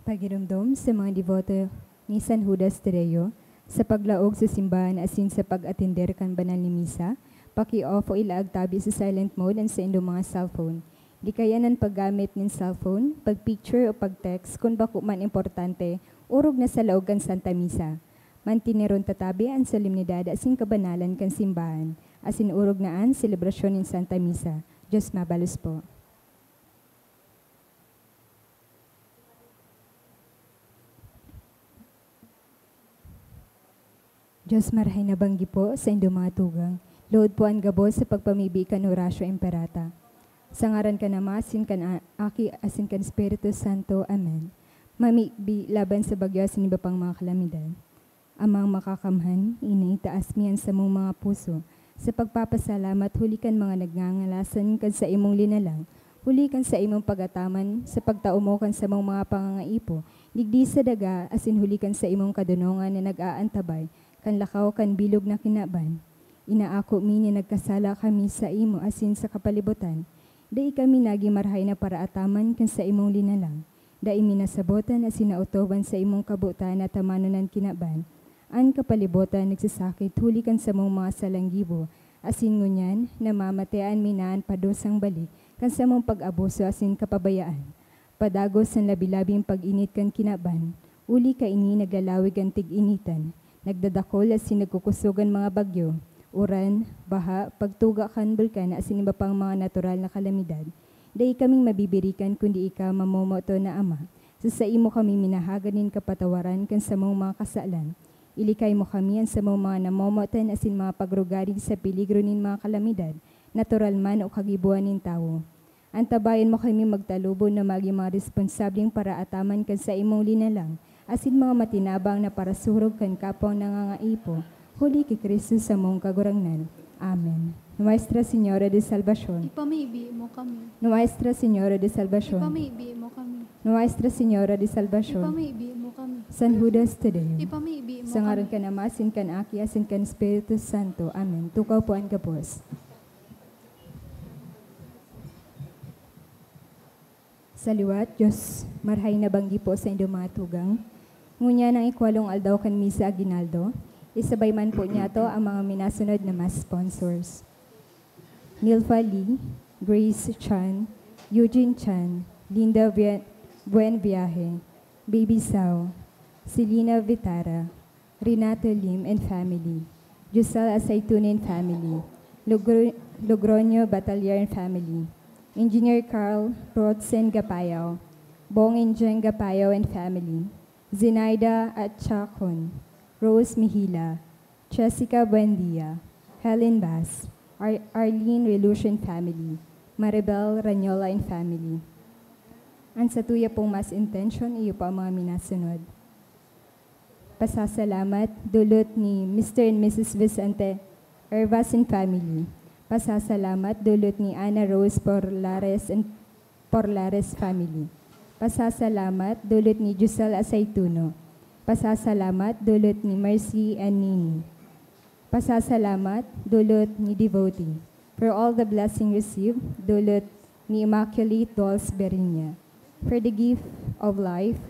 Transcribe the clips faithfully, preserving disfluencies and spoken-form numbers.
Pagiromdom sa mga deboto ni San Judas Tadeo, sa paglaog sa simbahan asin sa pag-atender kan banal na misa, paki-off o ilaag tabi sa silent mode an saindong mga cellphone. Likayan an paggamit nin cellphone, pag-picture o pag-text kun bako man importante, orog na sa laog kan Santa Misa. Manteneron ta tabi an solemnidad asin kabanalan kan simbahan, asin orog na an selebrasyon nin Santa Misa. Dios mabalos po. Dios marahay na banggi po sa indong mga tugang. Lugod po an gabos sa pagpamibi kan Horatio Imperata. Sa ngaran kan Ama, asin kan A-, Aki, asin kan Espiritu Santo. Amen. Mamibi laban sa bagyo asin iba pang mga kalamidad. Amang Makakamhan, ini itaas mi an samong mga puso sa pagpapasalamat huli kan mga nagngangalas kan saimong linalang, huli kan saimong pag-ataman sa pagtao mo kan samong mga pangangaipo, digdi sa daga, asin huli kan saimong kadonongan na nag-aantabay kan lakaw kan bilog na kinaban. Inaako mi na nagkasala kami saimo asin sa kapalibotan. Dai kami nagin marahay na paraataman kan saimong linalang. Dai mi nasabot an asin naotob an saimong kabotan na tamanon an kinaban. An kapalibotan nagsasakit huli kan samong mga salang gibo, asin ngunyan namamatean mi na an padusang balik kan samong pag-abuso asin kapabayaan. Padagos an labi-labing pag-init kan kinaban, huli kaini naglalawig an tig-initan, nagdadakol asin nagkukosog an mga bagyo, uran, baha, pagtuga kan bulkan asin iba pang mga natural na kalamidad. Dai kaming mabibirikan kundi ika, mamomoton na Ama. Sa saimo kami minahagad nin kapatawaran kan samong mga kasalan. Ilikay mo kami an samong mga namomotan asin mga pagrugaring sa peligro nin mga kalamidad, natural man o kagiboan nin tawo. Antabayan mo kami magtalubo na magin mga responsableng paraataman kan saimong linalang, asin mga matinabang na parasurog kan kapwang nangangaipo, huli ki Cristo samong Kagurangnan. Amen. Nuestra Señora de Salvacion. Ipamibi mo kami. Nuestra Señora de Salvacion. Ipamibi mo kami. Nuestra Señora de Salvacion. Ipamibi mo kami. San Judas Tadeo. Ipamibi mo Sa ngaran kami. Kan Ama, asin kan Aki, asin kan Espiritu Santo. Amen. Tukaw po an gabos. Sa liwat, Dios, marahay na banggi po sa indong mga tugang. Ngunyan ang ikwalong aldaw kan Misa Aguinaldo, isabay man po niyato ang mga minasunod na Mass sponsors. Nilfa Lee, Grace Chan, Eugene Chan, Linda Buen-, Buen Viaje, Baby Sao, Selina Vitara, Renato Lim and family, Giselle Aceituno and family, Logro-, Logroño Batalier and family, Engineer Carl Rotzen Gapayaw, Bong and Jeng Gapayaw and family, Zenaida Achacon, Rose Mihila, Jessica Buendia, Helen Bas, Ar-, Arlene Relution family, Maribel Ranyola and family. Ang satuya pong mass intention, iyo po ang mga minasunod. Pasasalamat, dulot ni Mister and Missus Vicente Hervas and family. Pasasalamat, dulot ni Ana Rose Porlares and Porlares family. Pasasalamat, dulot ni Giselle Aceituno. Pasasalamat, dulot ni Mercy and Nini. Pasasalamat, dulot ni Devotee. For all the blessing received, dulot ni Immaculate Dolls Berinya. For the gift of life,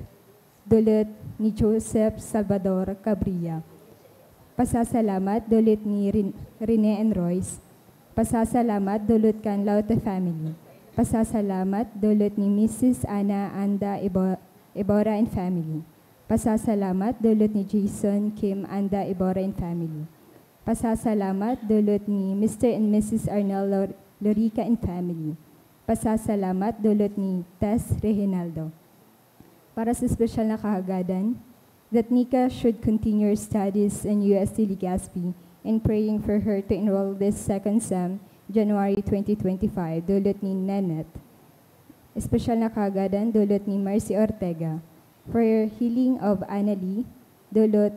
dulot ni Joseph Salvador Cabrilla. Pasasalamat, dulot ni Rin-, Rene and Royce. Pasasalamat, dulot kan Laute family. Pasasalamat, dulot ni Missus Ana Anda Ibo-, Ibora and family. Pasasalamat, dulot ni Jason Kim Anda Ibora and family. Pasasalamat, dulot ni Mister and Missus Arnel Lor-, Lorica and family. Pasasalamat, dulot ni Tess Reginaldo. Para sa espesyal na kahagadan, that Nika should continue her studies in U S T Legazpi and praying for her to enroll this second sem, January twenty twenty-five, dulot ni Nenet. Espesyal na kahagadan, dulot ni Mercy Ortega. For healing of Annalie, dulot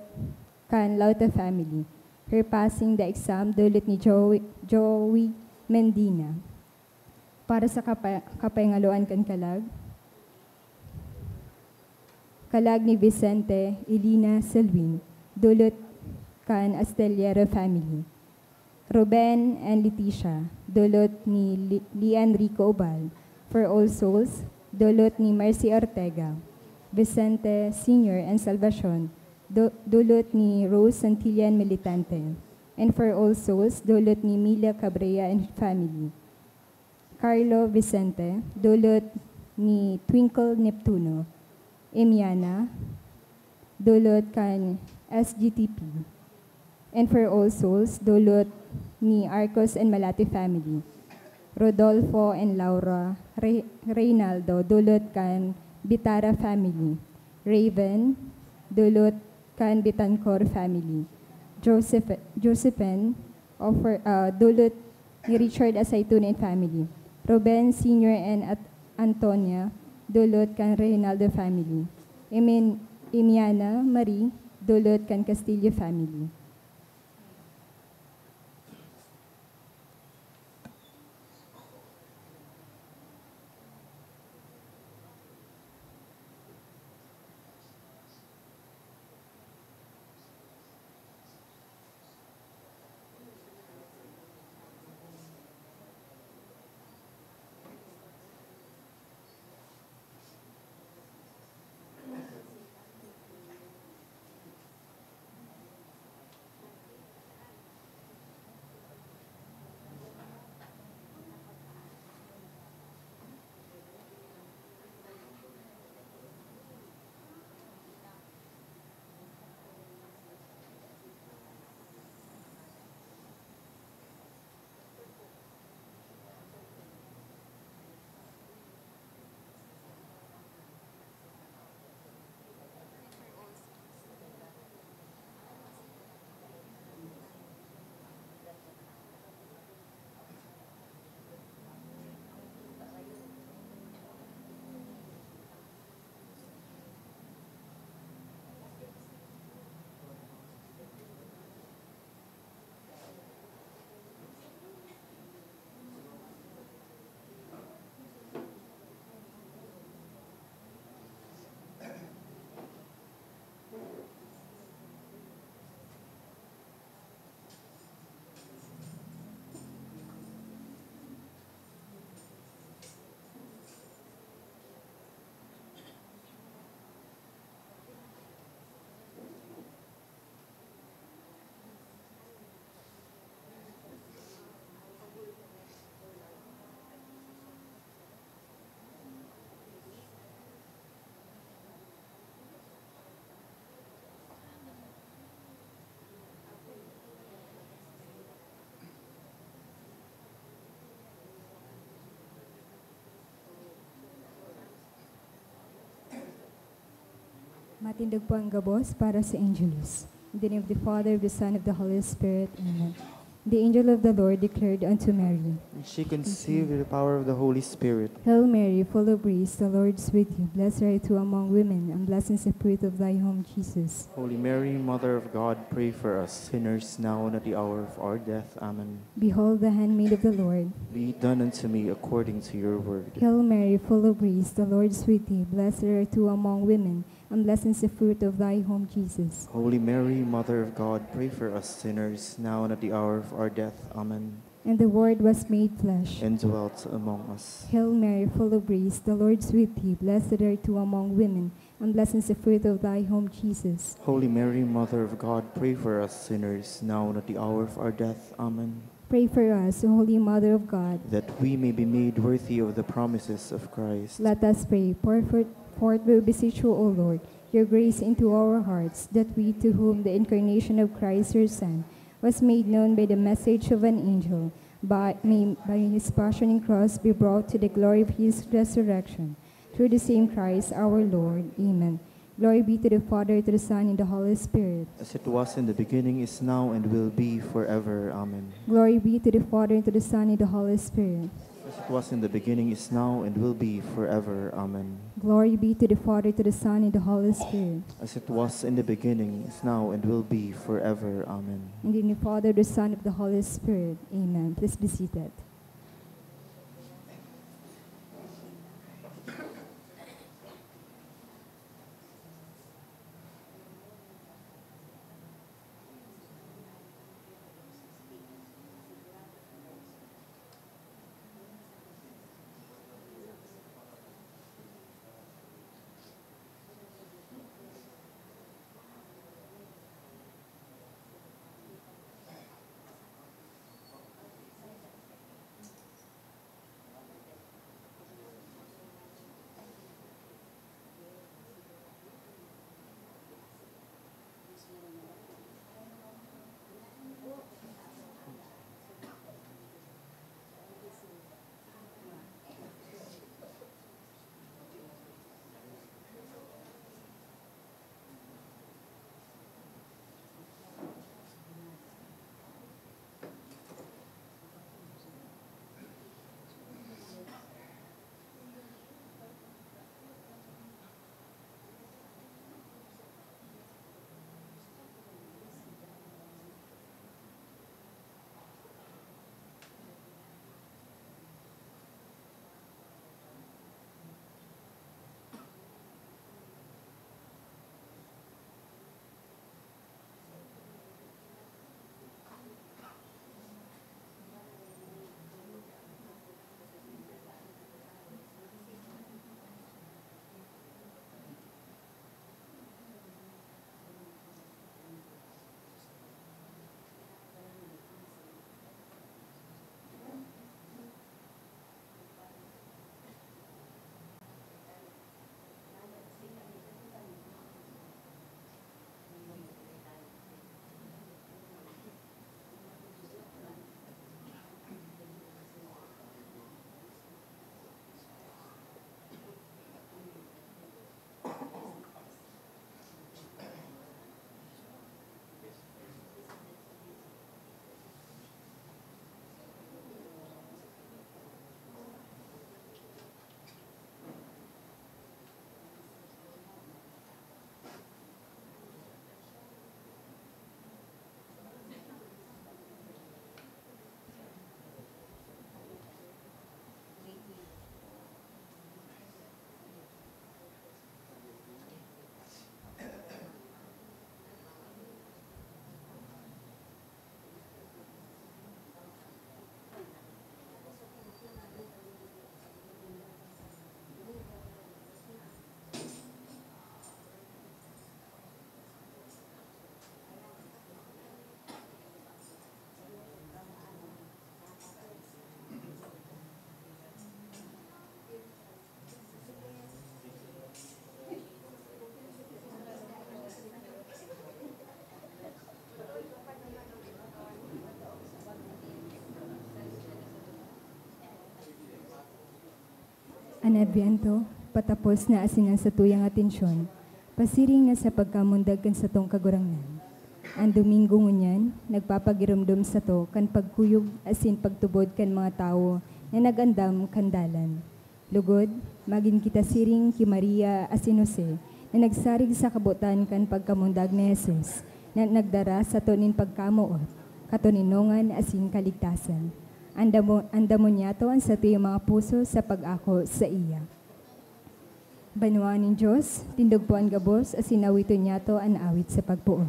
kan Lauta family. Her passing the exam, dulot ni Joey, Joey Mendina. Para sa kapa-, kapayngaloan kan kalag, kalag ni Vicente, Elina, Selwyn, dulot kan Astillero family. Ruben and Leticia, dulot ni Li-, Lian Rico Ubal. For All Souls, dulot ni Mercy Ortega. Vicente Senior and Salvacion, du-, dulot ni Rose Santillan Militante. And for all souls, dulot ni Mila Cabrera and family. Carlo Vicente, dulot ni Twinkle Neptuno. Emiana, dulot kan S G T P. And for all souls, dulot ni Arcos and Malate family. Rodolfo and Laura Re-, Reynaldo, dulot kan Bitara family. Raven, dulot kan Bitancor family. Joseph, Josephine, offer, ah, dulot ni Richard Asaytun and family. Ruben Senior and At-, Antonia, dulot kan Reynaldo family. Emin-, Emiana Marie, dulot kan Castillo family. Matindog po ang gabos para sa Angelus. In the name of the Father, of the Son, of the Holy Spirit. Amen. The angel of the Lord declared unto Mary. And she conceived with the power of the Holy Spirit. Hail Mary, full of grace, the Lord is with you. Blessed are you among women, and blessed is the fruit of thy womb, Jesus. Holy Mary, Mother of God, pray for us sinners, now and at the hour of our death. Amen. Behold the handmaid of the Lord. Be it done unto me according to your word. Hail Mary, full of grace, the Lord is with thee. Blessed are you among women, and blessed is the fruit of thy womb, Jesus. Holy Mary, Mother of God, pray for us sinners, now and at the hour of our death. Amen. And the Word was made flesh. And dwelt among us. Hail Mary, full of grace, the Lord is with thee. Blessed are you among women, and blessed is the fruit of thy womb, Jesus. Holy Mary, Mother of God, pray for us sinners, now and at the hour of our death. Amen. Pray for us, O Holy Mother of God. That we may be made worthy of the promises of Christ. Let us pray. Pour forth, forth, we beseech you, O Lord, your grace into our hearts, that we, to whom the incarnation of Christ, your Son, was made known by the message of an angel, by, may, by his passion and cross be brought to the glory of his resurrection. Through the same Christ our Lord. Amen. Glory be to the Father, to the Son, and the Holy Spirit. As it was in the beginning, is now, and will be forever. Amen. Glory be to the Father, and to the Son, and the Holy Spirit. As it was in the beginning, is now, and will be forever. Amen. Glory be to the Father, to the Son, and the Holy Spirit. As it was in the beginning, is now, and will be forever. Amen. In the name of the Father, the Son, of the Holy Spirit. Amen. Please be seated. An Adviento, patapos na asin an satuyang atensyon, pasiring na sa pagkamundag kan satong Kagurangnan. An Domingo ngunyan, nagpapagiromdom sato kan pagkuyog asin pagtubod kan mga tawo na nag-andam kan dalan. Lugod, magin kita siring ki Maria asin Jose na nagsarig sa kabotan kan pagkamundag ni Jesus na nagdara sato nin pagkamoot, katoninongan asin kaligtasan. Andamo-, andamon niyato an satuyang mga puso sa pag-ako saiya. Banwaan nin Dios, tindog po an gabos asin awiton niyato an awit sa pagpoon.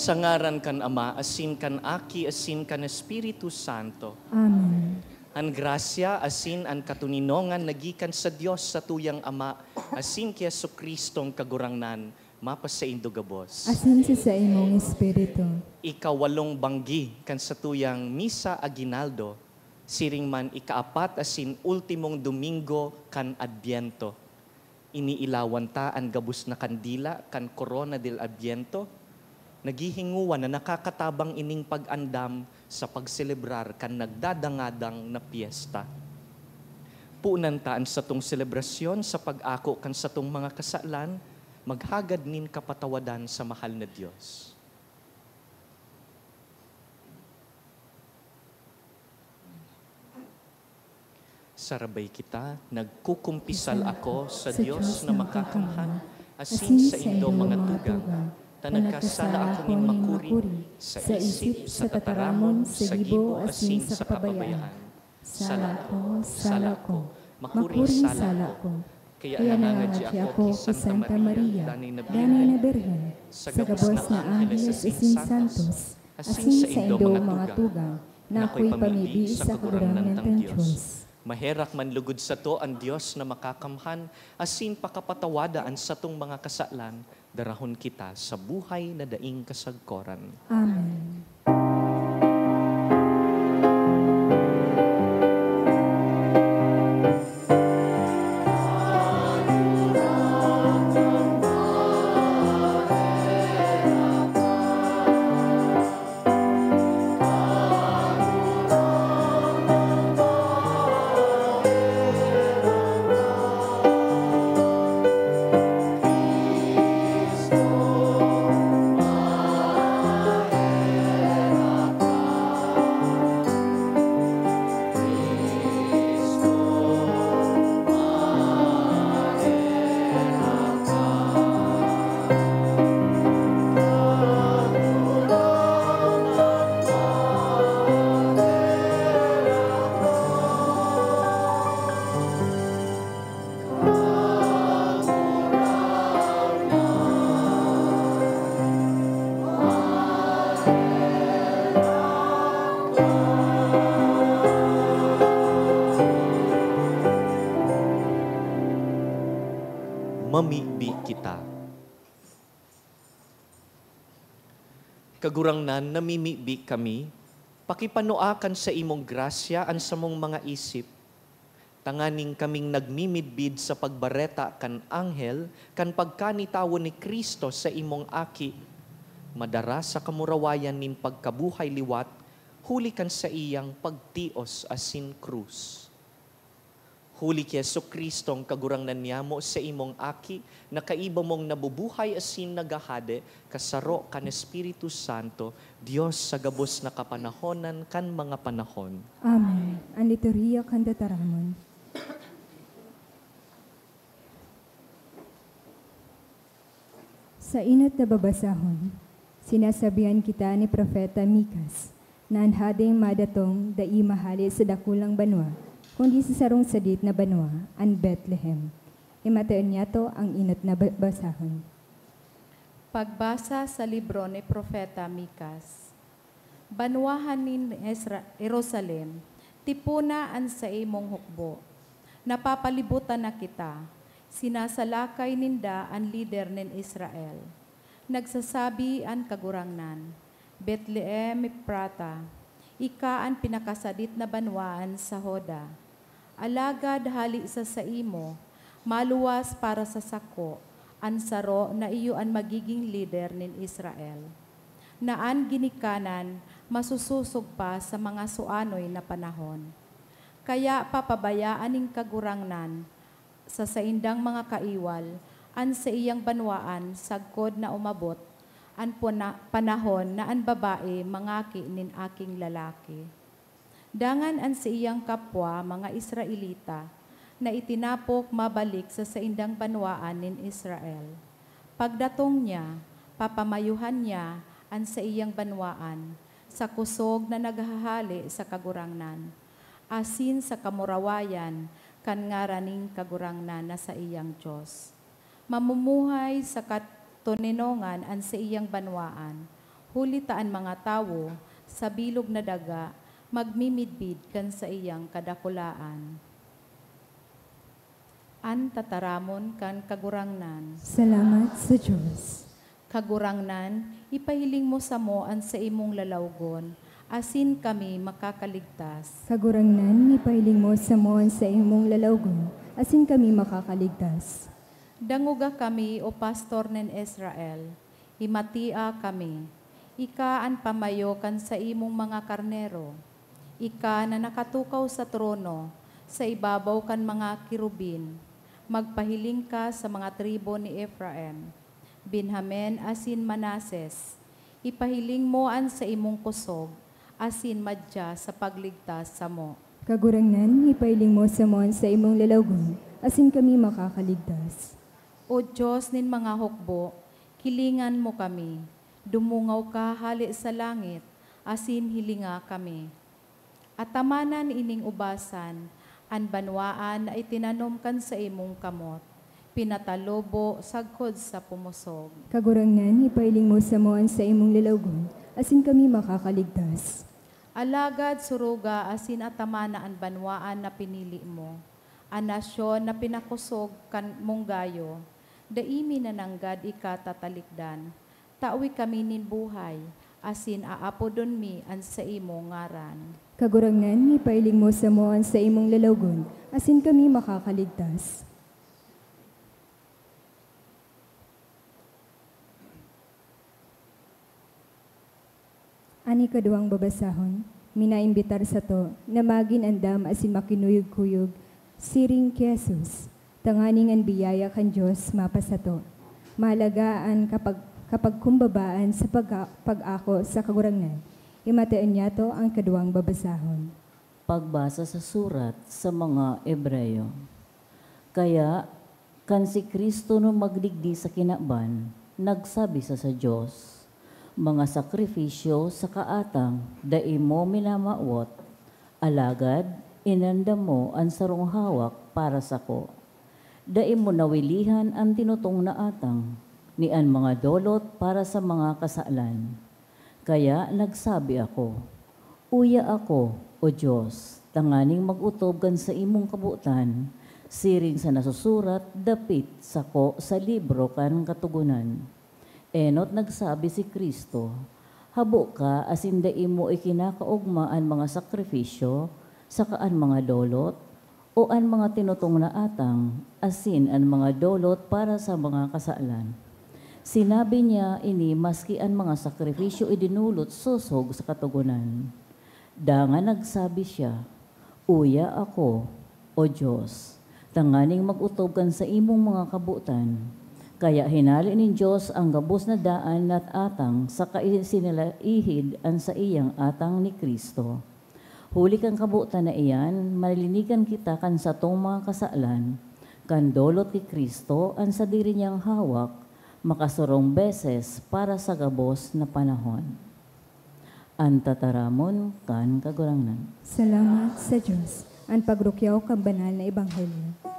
Sa ngaran kan Ama, asin kan Aki, asin kan Espiritu Santo. Amen. An grasya asin an katoninongan na gikan sa Dios satuyang Ama asin ki Jesu-Cristong Kagurangnan, mapasaindo gabos. Asin sa saimong espiritu. Ikawalong banggi kan satuyang Misa Aguinaldo, siring man ikaapat asin ultimong Domingo kan Adbyento. Iniilawan ta an gabos na kandila kan Corona del Adviento. Naghihingowa na nakakatabang ining pag-andam sa pagselebrar kan nagdadangadang na pyesta. Punan ta an satong selebrasyon sa pag-ako kan satong mga kasalan, maghagad nin kapatawadan sa mahal na Dios. Sarabay kita, nagkukumpisal ako sa Dios na makakamhan, asin saindo mga tugang, ta nagkasala ako nin makuri, sa isip, sa tataramon, sa gibo, asin sa kapabayaan. Sala ko, sala ko, makuri sala ko. Kaya nangangadya ako ki Santa Maria, danay na Birhen, sa gabos na angeles asin santos, asin saindo mga tugang, na ako'y pamibi sa Kagurangnan tang Dios. Maherak man lugod sato an Dios na makakamhan, asin pakapatawada an satong mga kasalan, darahon kita sa buhay na daing kasagkoran. Amen. Mamibi kita. Kagurangnan, namimibi kami, pakipanua kan saimong grasya an samong mga isip, tanganing kaming nagmimidbid sa pagbareta kan anghel kan pagkanitawo ni Cristo sa imong Aki, madara sa kamurawayan nin pagkabuhay liwat huli kan saiyang pagtios asin krus. Huli ki Jesu-Cristong Kagurangnan niyamo, sa imong Aki, na kaiba mong nabubuhay asin naghahade, kasaro kan Espiritu Santo, Dios sa gabos na kapanahonan kan mga panahon. Amen. An liturhiya kan tataramon. Sa enot na babasahon, sinasabihan kita ni Propeta Micas na an hadeng madatong dai mahale sa dakulang banwa, kundi sa sarong sadit na banwa, an Betlehem. Himateen niyato ang enot na ba-, basahon. Pagbasa sa libro ni Propeta Micas. Banwahan nin Isra-, Jerusalem, tipona an saimong hukbo. Napapalibutan na kita, sinasalakay ninda an lider nin Israel. Nagsasabi an Kagurangnan, "Betlehem Efrata, ika an pinakasadit na banwaan sa Juda. Alagad hale sa saimo, maluwas para sa sako, an saro na iyo an magiging lider nin Israel, na an ginikanan masusosog pa sa mga suanoy na panahon. Kaya papabayaan nin Kagurangnan sa saindang mga kaiwal an saiyang banwaan sagkod na umabot an puna-, panahon na an babae mangaki nin aking lalaki." Dangan an saiyang kapwa, mga Israelita, na itinapok mabalik sa saindang banwaan nin Israel. Pagdatong niya, papamayuhan niya an saiyang banwaan sa kusog na naghahale sa Kagurangnan, asin sa kamurawayan kan ngaran nin Kagurangnan na saiyang Dios. Mamumuhay sa katoninongan an saiyang banwaan, huli ta an mga tawo sa bilog na daga magmimidbid kan saiyang kadakulaan. An tataramon kan Kagurangnan. Salamat sa Dios. Kagurangnan, ipahiling mo samo an saimong lalawgon, asin kami makakaligtas. Kagurangnan, ipahiling mo samo an saimong lalawgon, asin kami makakaligtas. Dangoga kami, O Pastor nin Israel, himatia kami. Ika an pamayo kan saimong mga karnero. Ika na nakatukaw sa trono, sa ibabaw kan mga kerubin. Magpahiling ka sa mga tribu ni Efraim, Benjamin asin Manases. Ipahiling mo an saimong kusog, asin madya sa pagligtas samo. Kagurangnan, ipahiling mo samo an saimong lalawgon, asin kami makakaligtas. O Dios nin mga hukbo, kilingan mo kami. Dumungaw ka hale sa langit, asin hilinga kami. Atamanan ining ubasan, an banwaan na itinanom kan saimong kamot, pinatalubo sagkod sa pumosog. Kagurangnan, ipahiling mo samo an saimong lalawgon, asin kami makakaligtas. Alagad suruga asin atamana an banwaan na pinili mo, an nasyon na pinakosog kan mong gayo. Dai mi na nanggad ika tatalikdan. Tawe kami nin buhay, asin aapodon mi an saimong ngaran. Kagurangnan, ipahiling mo samo an saimong lalawgon, asin kami makakaligtas. An ikaduwang babasahon, minaimbitar sato na magin andam asin makinuyog-kuyog siring ki Jesus, tanganing an biyaya kan Dios mapasato. Mahalaga an kapag-, kapagkumbabaan sa pag-, pag-ako sa Kagurangnan. Himateen niyato an kaduwang babasahon. Pagbasa sa surat sa mga Hebreo. Kaya, kan si Cristo na magdigdi sa kinaban, nagsabi sa, sa Dios, "Mga sakrifisyo sa kaatang dai mo minamawot, alagad inandam mo an sarong hawak para sako. Dai mo nawilihan an tinutong na atang, ni an mga dolot para sa mga kasalan." Kaya nagsabi ako, "Uya ako, O Dios, tanganing mag-otob kan saimong kabotan, Siring sa nasusurat dapit sako sa libro kan Katogonan. Enot nagsabi si Cristo, "Habo ka asin dai mo ikinakaogma an mga sakrifisyo, saka an mga dolot, o an mga tinutong na atang, asin an mga dolot para sa mga kasalan." Sinabi niya ini maski an mga sakrifisyo idinulot sosog sa Katogonan. Dangan nagsabi siya, "Uya ako, O Dios, tanganing mag-otob kan saimong mga kabotan." Kaya hinale nin Dios an gabos na daan na atang saka isinalaihid an saiyang atang ni Cristo. Huli kan kabotan na iyan, malinigan kita kan satong mga kasalan, kan dolot ki Cristo an sadiri niyang hawak, makasurong beses para sa gabos na panahon. An tataramon kan Kagurangnan. Salamat sa Dios. An pagrukyaw kan banal na ebanghelyo.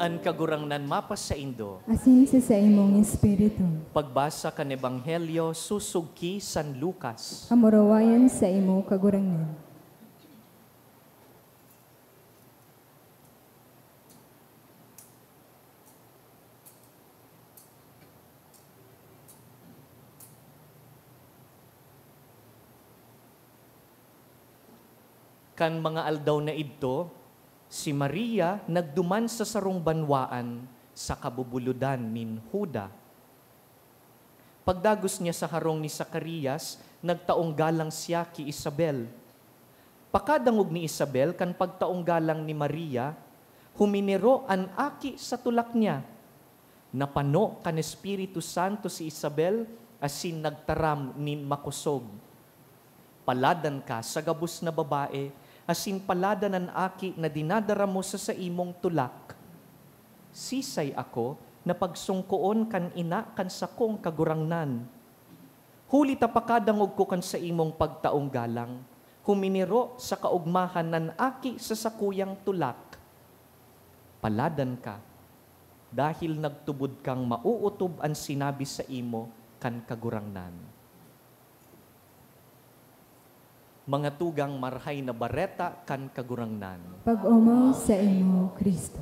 An Kagurangnan mapasaindo. Asin sa saimong espiritu. Pagbasa kan Ebanghelyo sosog ki San Lucas. Kamurawayan saimo, Kagurangnan. Kan mga aldaw na idto, si Maria nagduman sa sarong banwaan sa kabubulodan nin Juda. Pagdagos niya sa harong ni Zacarias, nagtaong galang siya ki Isabel. Pakadangog ni Isabel kan pagtaong galang ni Maria, huminiro an aki sa tulak niya. Napano kan Espiritu Santo si Isabel asin nagtaram nin makosog, "Paladan ka sa gabos na babae, asin paladan an aki na dinadara mo sa saimong tulak. Sisay ako na pagsongkoon kan ina kan sakong kagurangnan? Huli ta pakadangog ko kan saimong pagtaong galang, huminiro sa kaogmahan an aki sa sakuyang tulak. Paladan ka, dahil nagtubod kang maootob an sinabi saimo kan Kagurangnan." Mga tugang, Marahay na Bareta kan Kagurangnan. Pag-omaw saimo, Cristo.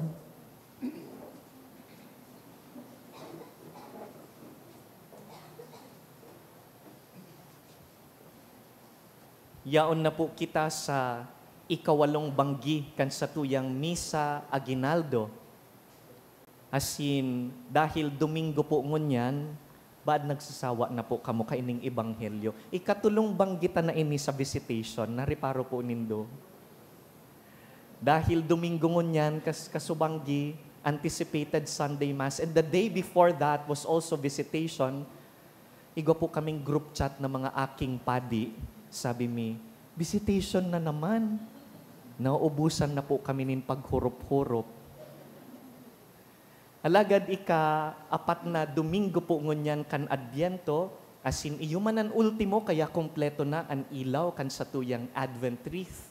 Yaon na po kita sa ikawalong banggi kan satuyang Misa Aguinaldo. Asin, dahil Domingo po ngunyan, baad nagsasawa na po kamo kaining ebanghelyo. Ikatulong banggi ta na ini sa visitation, nareparo po nindo. Dahil Domingo ngunyan, kas-, kasubanggi, anticipated Sunday Mass, and the day before that was also visitation, igwa po kaming group chat na mga aking padi. Sabi mi, "Visitation na naman." Nauubusan na po kami nin paghurop-hurop. Alagad ika-apat na Domingo po ngunyan kan Adbyento, asin iyo man an ultimo, kaya kompleto na an ilaw kan satuyang Advent wreath.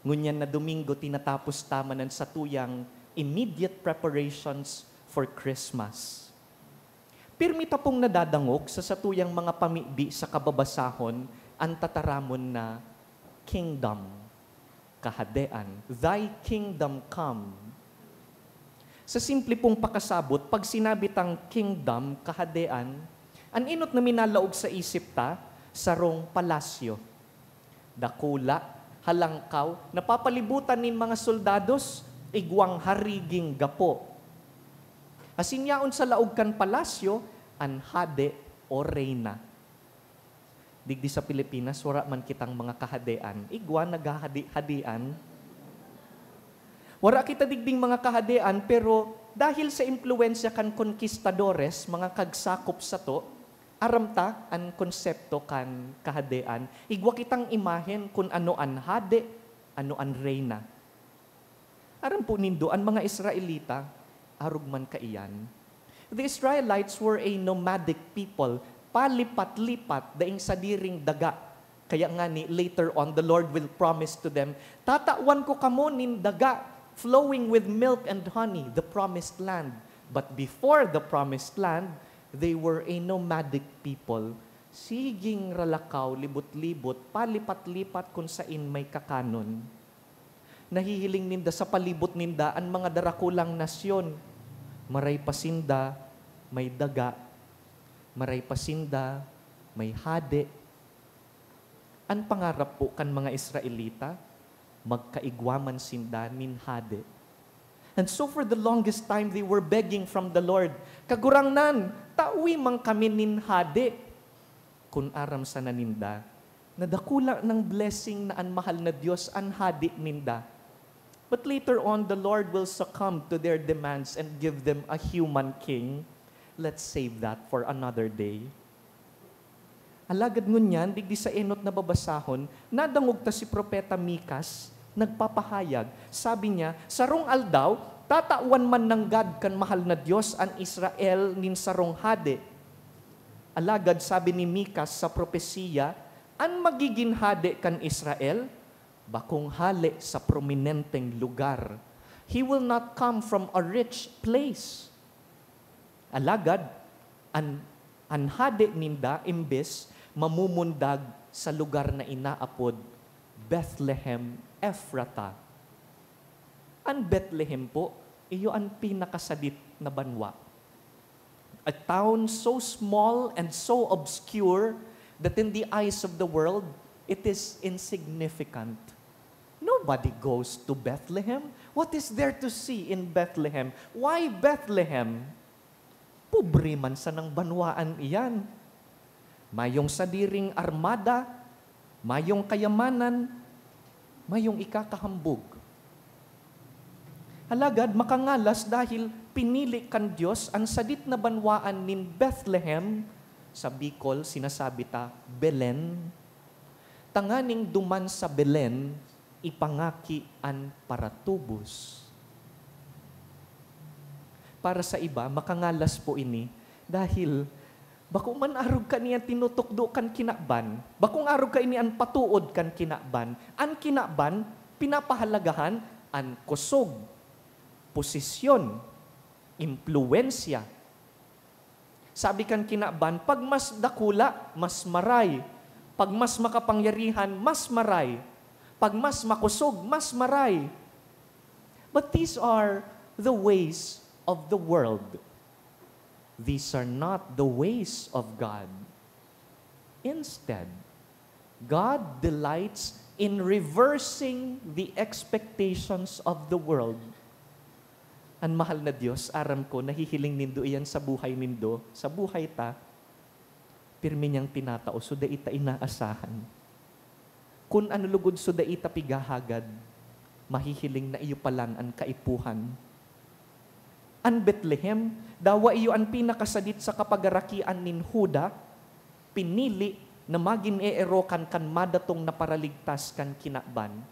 Ngunyan na Domingo, tinatapos ta man an satuyang immediate preparations for Christmas. Pirmi ta pong nadadangog sa satuyang mga pamibi sa kababasahon an tataramon na "Kingdom, Kahadean, Thy kingdom come." Sa simple pong pakasabot, pag sinabi tang kingdom, kahadean, an enot na minalaog sa isip ta, sarong palasyo. Dakula, halangkaw, napapalibutan nin mga soldados, igwang hariging gapo. Asin yaon sa laog kan palasyo an hade o reyna. Digdi sa Pilipinas, wara man kitang mga kahadean. Igwa naghahadi-hadian. Wara kita digding mga kahadean, pero dahil sa impluwensya kan konkistadores, mga kagsakop sato, aram ta an konsepto kan kahadean. Igwa kitang imahen kun ano an hade, ano an reyna. Aram po nindo, an mga Israelita, arog man kaiyan. The Israelites were a nomadic people, palipat-lipat, daing sadiring daga. Kaya ngani, later on, the Lord will promise to them, "Tatawan ko kamo nin daga, flowing with milk and honey, the promised land." But before the promised land, they were a nomadic people. Siging ralakaw, libot-libot, palipat-lipat kun sain may kakanon. Nahihiling ninda sa palibot ninda an mga darakulang nasyon. Maray pa sinda may daga, maray pa sinda may hade. An pangarap po kan mga Israelita, magkaigwa man sinda nin hade. And so for the longest time, they were begging from the Lord, "Kagurangnan, tawi man kami nin hade." Kun aram sana ninda na dakula nang blessing na an mahal na Dios an hade ninda. But later on, the Lord will succumb to their demands and give them a human king. Let's save that for another day. Alagad ngunyan, digdi sa enot na babasahon, nadangog ta si Propeta Mikas nagpapahayag. Sabi niya, "Sarong aldaw, tatawan man nanggad kan mahal na Dios an Israel nin sarong hade." Alagad sabi ni Mikas sa propesiya, an magigin hade kan Israel, bakong hale sa prominenteng lugar. He will not come from a rich place. Alagad, an, an hade ninda imbes mamumundag sa lugar na inaapod Bethlehem Ephrata. An Bethlehem po, iyo an pinakasadit na banwa. A town so small and so obscure that in the eyes of the world, it is insignificant. Nobody goes to Bethlehem. What is there to see in Bethlehem? Why Bethlehem? Pobre man sanang banwaan iyan. Mayong sadiring armada, mayong kayamanan, mayong ikakahambog. Alagad makangalas dahil pinili kan Dios an sadit na banwaan nin Bethlehem, sa Bicol sinasabi ta, Belen, tanganing duman sa Belen ipangaki an paratubos. Para sa iba, makangalas po ini dahil bako man arog kaiyan tinutukdo kan kinaban, bakong arog kaini an patood kan kinaban. An kinaban, pinapahalagahan an kusog, posisyon, impluwensya. Sabi kan kinaban, "Pag mas dakula, mas maray. Pag mas makapangyarihan, mas maray. Pag mas makosog, mas maray." But these are the ways of the world. These are not the ways of God. Instead, God delights in reversing the expectations of the world. An mahal na Dios, aram ko, nahihiling nindo iyan sa buhay nindo, sa buhay ta, pirmi niyang tinatao, so dai ta inaasahan. Kun ano lugod so dai ta pighahagad, mahihiling na iyo pa lang an kaipuhan. An Betlehem, dawa iyo an pinakasadit sa kapagarakian nin Juda, pinili na magin eerokan kan madatong na paraligtas kan kinaban.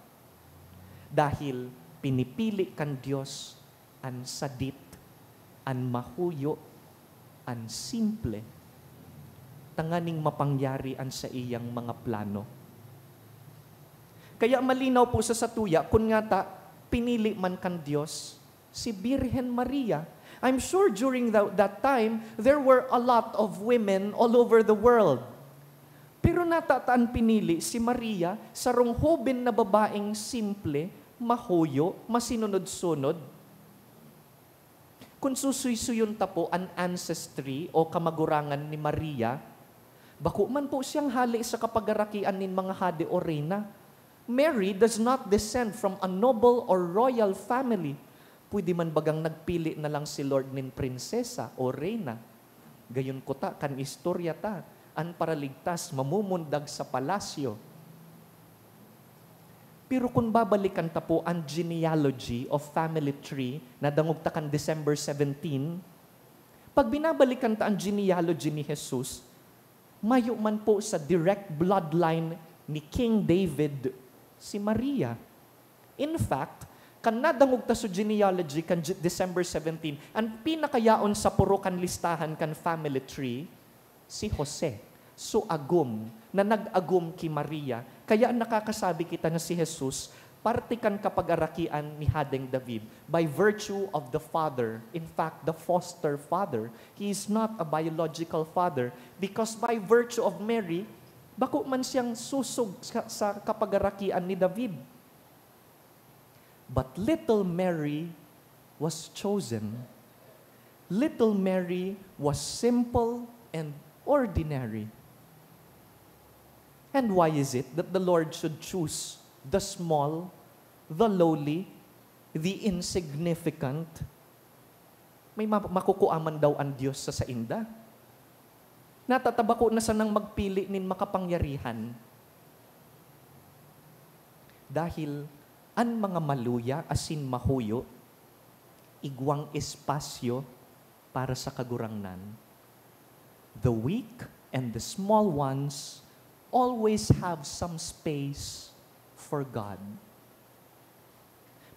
Dahil pinipili kan Dios an sadit, an mahuyo, an simple, tanganing mapangyari an saiyang mga plano. Kaya malinaw po sa satuya, kun ngata pinili man kan Dios si Birhen Maria. I'm sure during tha-, that time, there were a lot of women all over the world. Pero nata ta an pinili si Maria, sarong hoben na babaeng simple, mahuyo, masinunod-sunod. Kun susuysuyon ta po an ancestry o kamagurangan ni Maria, bako man po siyang hale sa kapagarakian nin mga hade o reyna. Mary does not descend from a noble or royal family. Pwede man bagang nagpili na lang si Lord nin prinsesa o reyna? Gayon kuta kan istorya ta, an Paraligtas mamumundag sa palasyo. Pero kun babalikan ta po an genealogy o family tree na dangog ta kan December seventeen, pag binabalikan ta an genealogy ni Jesus, mayo man po sa direct bloodline ni King David si Maria. In fact, kan nadangog ta sa genealogy kan J-, December seventeen, an pinakayaon sa poro kan listahan kan family tree, si Jose. So agom, na nag-agom ki Maria. Kaya nakakasabi kita na si Jesus, parte kan kapagarakian ni Hadeng David by virtue of the father. In fact, the foster father. He is not a biological father because by virtue of Mary, bako man siyang susog sa, sa kapagarakian ni David. But little Mary was chosen. Little Mary was simple and ordinary. And why is it that the Lord should choose the small, the lowly, the insignificant? May ma-, makukua man daw an Dios sa sainda? Natatabako na sanang magpili nin makapangyarihan. Dahil an mga maluya asin mahuyo, igwang espasyo para sa Kagurangnan. The weak and the small ones always have some space for God.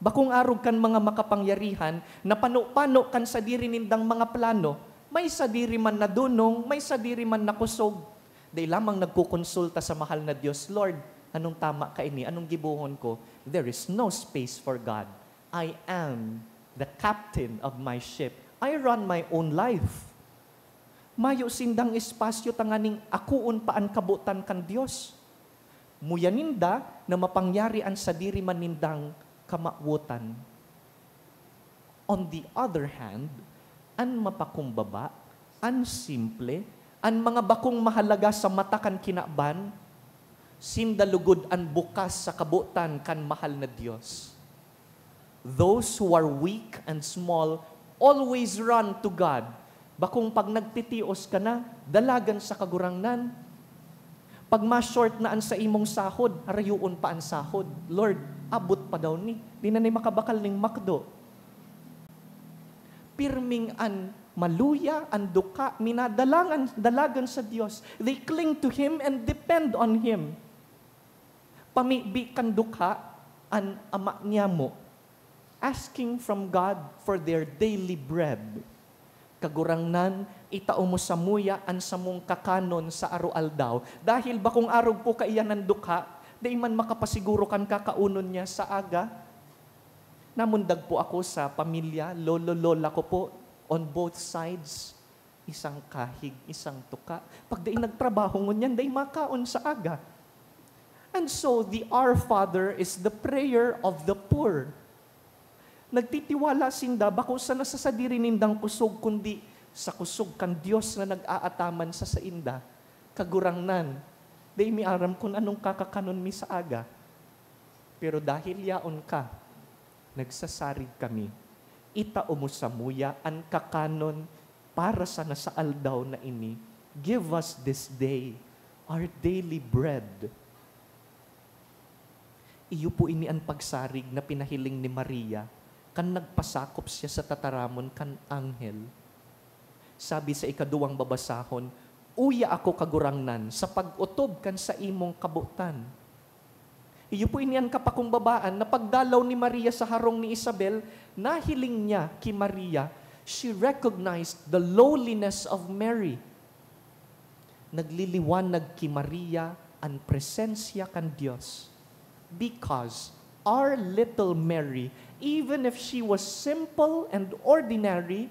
Bakong arog kan mga makapangyarihan na pano-pano kan sadiri nindang mga plano, may sadiri man na dunong, may sadiri man na kusog. Dai lamang nagkokonsulta sa mahal na Dios, "Lord, anong tama kaini? Anong gibohon ko?" There is no space for God. "I am the captain of my ship. I run my own life." Mayo sindang espasyo tanganing akoon pa an kabotan kan Dios. Muya ninda na mapangyari an sadiri man nindang kamawotan. On the other hand, an mapakumbaba, an simple, an mga bakong mahalaga sa mata kan kinaban, sinda lugod an bukas sa kabotan kan mahal na Dios. Those who are weak and small always run to God. Bakong pag nagtitios ka na, dalagan sa Kagurangnan. Pag ma-short na an saimong sahod, harayoon pa an sahod. "Lord, abot pa daw ni. Di na ni makabakal ning McDo." Pirming an maluya, an duka, minadalangan, dalagan sa Dios. They cling to Him and depend on Him. Pamibi kan dukha an ama niyamo, asking from God for their daily bread. "Kagurangnan, itao mo samuya an samong kakanon sa aroaldaw." Dahil bakong arog po kaiyan an dukha, dai man makapasiguro kan kakaonon niya sa aga. Namundag po ako sa pamilya, lolo, lola ko po, on both sides. Isang kahig, isang tuka. Pag dai nagtrabaho ngunyan, dai makaon sa aga. And so, the Our Father is the prayer of the poor. Nagtitiwala sinda, bako sana sa sadiri nindang kusog, kundi sa kusog kan Dios na nag-aataman sa sainda. "Kagurangnan, dai mi aram kun anong kakakanon mi sa aga. Pero dahil yaon ka, nagsasarig kami. Itao mo samuya an kakanon para sana sa aldaw na ini. Give us this day our daily bread." Iyo po ini an pagsarig na pinahiling ni Maria kan nagpasakop siya sa tataramon kan anghel. Sabi sa ikaduwang babasahon, "Uya ako, Kagurangnan, sa pag-otob kan saimong kabotan." Iyo po ini an kapakumbabaan na pagdalaw ni Maria sa harong ni Isabel, nahiling niya ki Maria, she recognized the lowliness of Mary. Nagliliwanag ki Maria an presensya kan Dios. Because our little Mary, even if she was simple and ordinary,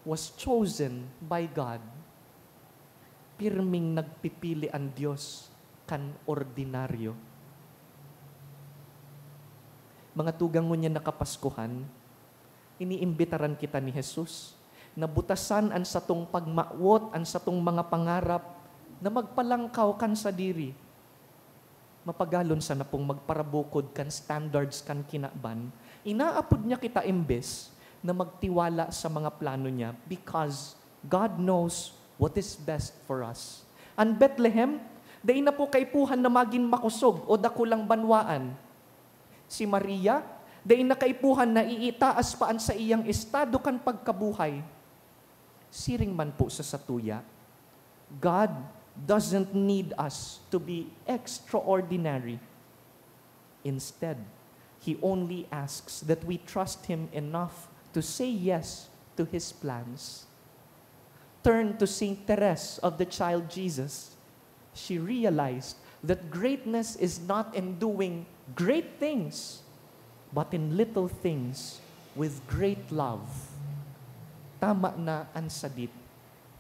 was chosen by God. Pirming nagpipili an Dios kan ordinaryo. Mga tugang, ngunyan na Kapaskuhan, iniimbitaran kita ni Jesus na butasan an satong pagmawot, an satong mga pangarap na magpalangkaw kan sadiri. Mapagalon sana pong magparabukod kan standards kan kinaban, Inaapod niya kita imbes na magtiwala sa mga plano niya because God knows what is best for us. An Bethlehem, dai na po kaipuhan na magin makosog o dakulang banwaan. Si Maria, dai na kaipuhan na iitaas pa an saiyang estado kan pagkabuhay. Siring man po sa satuya, God doesn't need us to be extraordinary. Instead, He only asks that we trust Him enough to say yes to His plans. Turn to Saint Therese of the Child Jesus. She realized that greatness is not in doing great things, but in little things with great love. Tama na an sadit,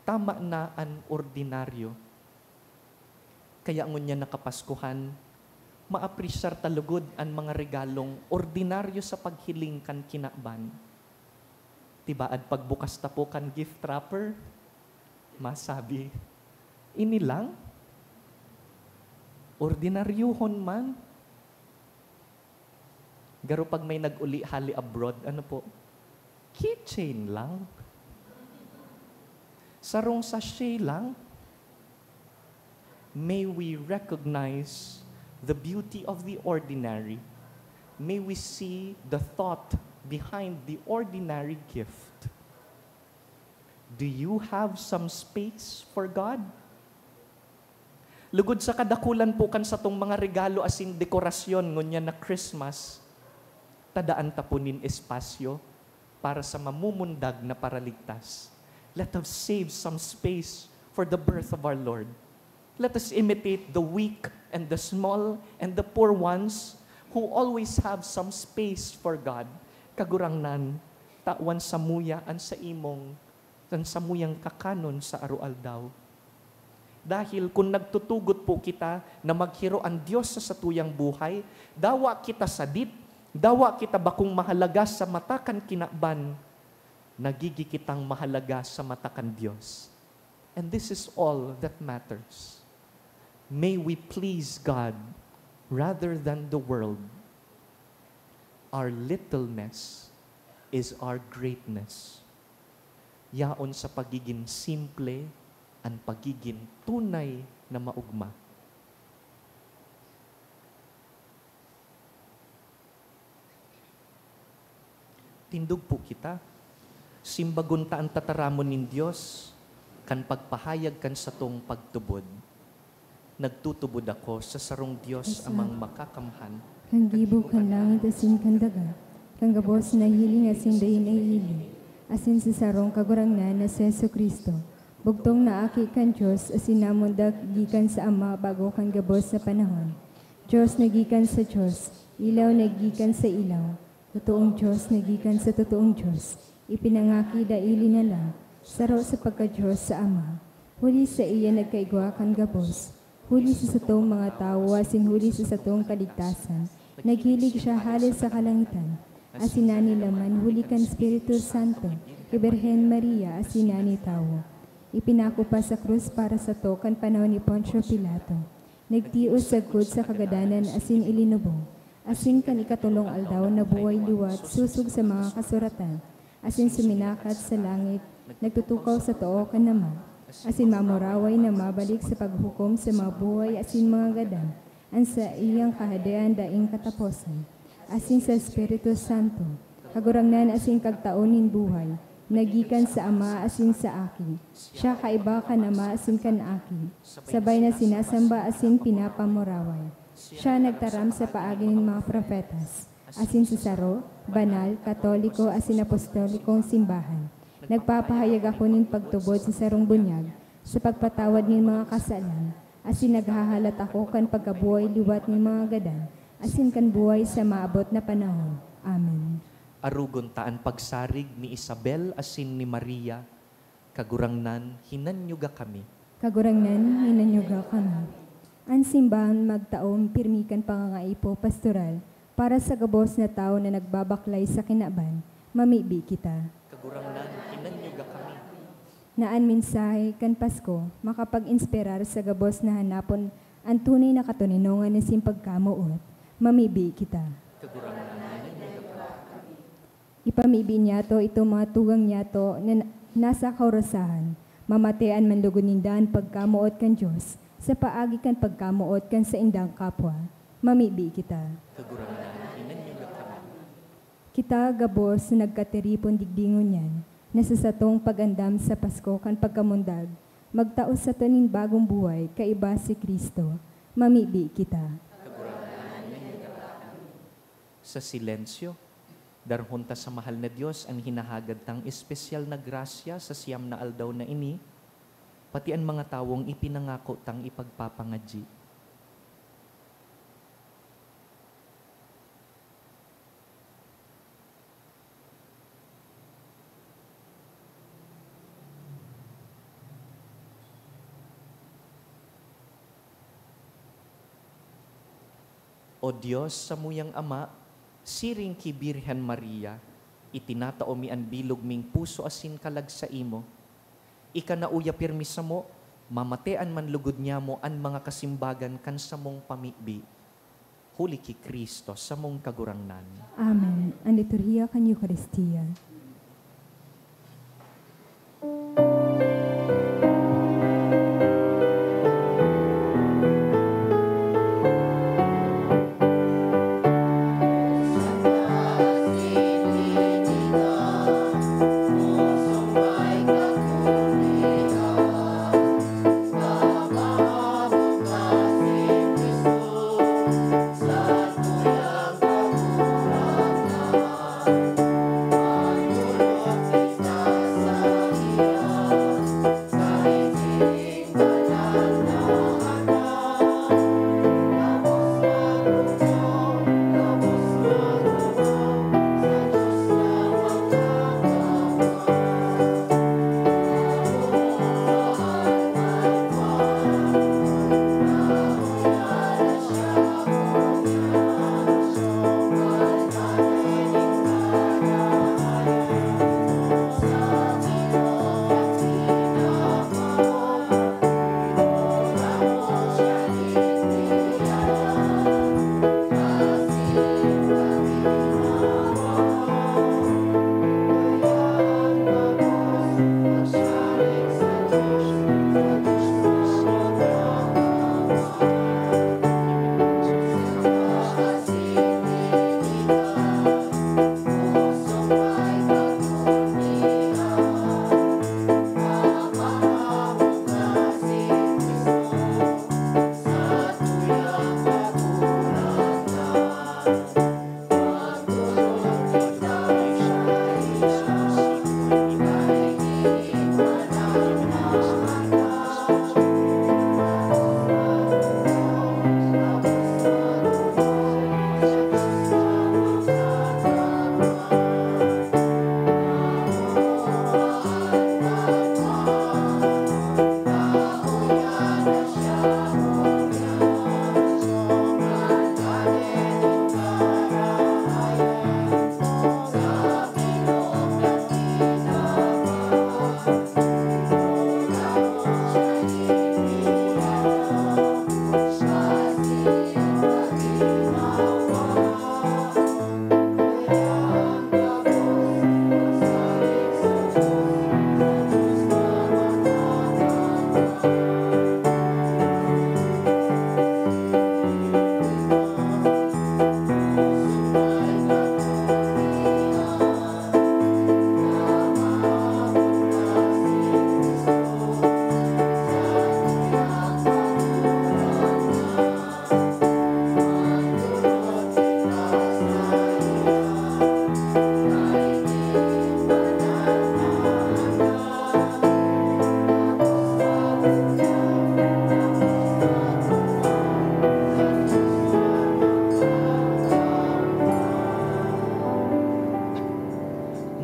tama na an ordinaryo. Kaya ngunyan na Kapaskuhan, maapresyar ta lugod an mga regalong ordinaryo sa paghiling kan kinaban. Tibaad pagbukas ta po kan gift wrapper, masabi, "Ini lang? Ordinaryohon man." Garo pag may nag-uli hali abroad, ano po? Keychain lang? Sarong sachet lang? May we recognize the beauty of the ordinary. May we see the thought behind the ordinary gift. Do you have some space for God? Lugod sa kadakulan po kan satong mga regalo asin dekorasyon ngunyan na Christmas, tadaan ta po nin espasyo para sa mamumundag na paraligtas. Let us save some space for the birth of our Lord. Let us imitate the weak and the small and the poor ones who always have some space for God. Kagurangnan, tawan samuya an saimong, an samuyang kakanon sa aroaldaw. Dahil kun nagtutugot po kita na maghiro an Dios sa satuyang buhay, dawa kita sadit, dawa kita bakong mahalaga sa mata kan kinaban, nagigi kitang mahalaga sa mata kan Dios. And this is all that matters. May we please God rather than the world. Our littleness is our greatness. Yaon sa pagigin simple an pagigin tunay na maogma. Tindog po kita. Simbagon ta an tataramon nin Dios kan pagpahayag kan satong pagtubod. Nagtutubod ako sa sarong Dios Amang Makakamhan, kan gibo kan langit asin kan daga, kan gabos na hiling asin dai nahihiling, asin sa sarong Kagurangnan na si Jesu-Cristo, bugtong na Aki kan Dios asin namundag gikan sa Ama bago kan gabos na panahon. Dios na gikan sa Dios, ilaw na gikan sa ilaw, totoong Dios na gikan sa totoong Dios, ipinangaki daili na lang, saro sa pagka-Dios sa Ama. Huli saiya nagkaigwa kan gabos, huli sa satong mga tawo asin huli sa satong kaligtasan, naghilig siya hale sa kalangitan, asin nanilaman huli kan Espiritu Santo, ki Birhen Maria asin nani tawo. Ipinako pa sa krus para sato kan panahon ni Poncio Pilato. Nagtios sagkod sa kagadanan asin ilinubong, asin kan ikatolong aldaw nabuhay liwat sosog sa mga kasuratan, asin suminakat sa langit, nagtutukaw sa too kan Ama, asin mamuraway na mabalik sa paghukom sa mga buhay asin mga gadan, an saiyang Kahadean daing kataposan, asin sa Espiritu Santo, Kagurangnan asin Kagtao nin buhay, na gikan sa Ama asin sa Aki. Siya kaiba kan Ama asin kan Aki, sabay na sinasamba asin pinapamuraway. Siya nagtaram sa paagi nin mga propetas, asin sa saro, banal, katoliko asin apostolikong simbahan. Nagpapahayag ako nin pagtubod sa sarong bunyag, sa pagpatawad nin mga kasalan, asin naghahalat ako kan pagkabuhay liwat nin mga gadan, asin kan buhay sa maabot na panahon. Amen. Arogon ta an pagsarig ni Isabel asin ni Maria. Kagurangnan, hinanyuga kami. Kagurangnan, hinanyuga kami. An simbahan magtaom pirmi kan pangangaipo pastoral para sa gabos na tawo na nagbabaklay sa kinaban. Mamibi kita. Kagurangnan, hinanyuga kami. Na an mensahe kan Pasko makapag-inspirar sa gabos na hanapon an tunay na katoninongan asin pagkamoot. Mamibi kita. Kagurangnan, hinanyuga kami. Pamibi niyato itong mga tugang niyato na na-, nasa kaurasahan. Mamatean man lugod ninda an pagkamoot kan Dios sa paagi kan pagkamoot kan saindang kapwa. Mamibi kita. Kagurangnan, inan nindo kami. Kita gabos na nagkatiripon digdi ngunyan, na sa satong pag-andam sa Pasko kan pagkamundag, magtao sato nin bagong buhay kaiba si Cristo. Mamibi kita. Kagurangnan, inan nindo kami. Sa silensyo, darhon ta sa mahal na Dios an hinahagad tang espesyal na grasya sa siyam na aldaw na ini, pati an mga tawong ipinangako tang ipagpapangadyi. O Dios, samuyang Ama, siring ki Birhen Maria, itinatao mi an bilog ming puso asin kalag saimo. Ika na uya pirmi samo, mamatean man lugod nyamo an mga kasimbagan kan samong pamibi, huli ki Cristo, samong Kagurangnan. Amen. An liturhiya kan Eukaristia.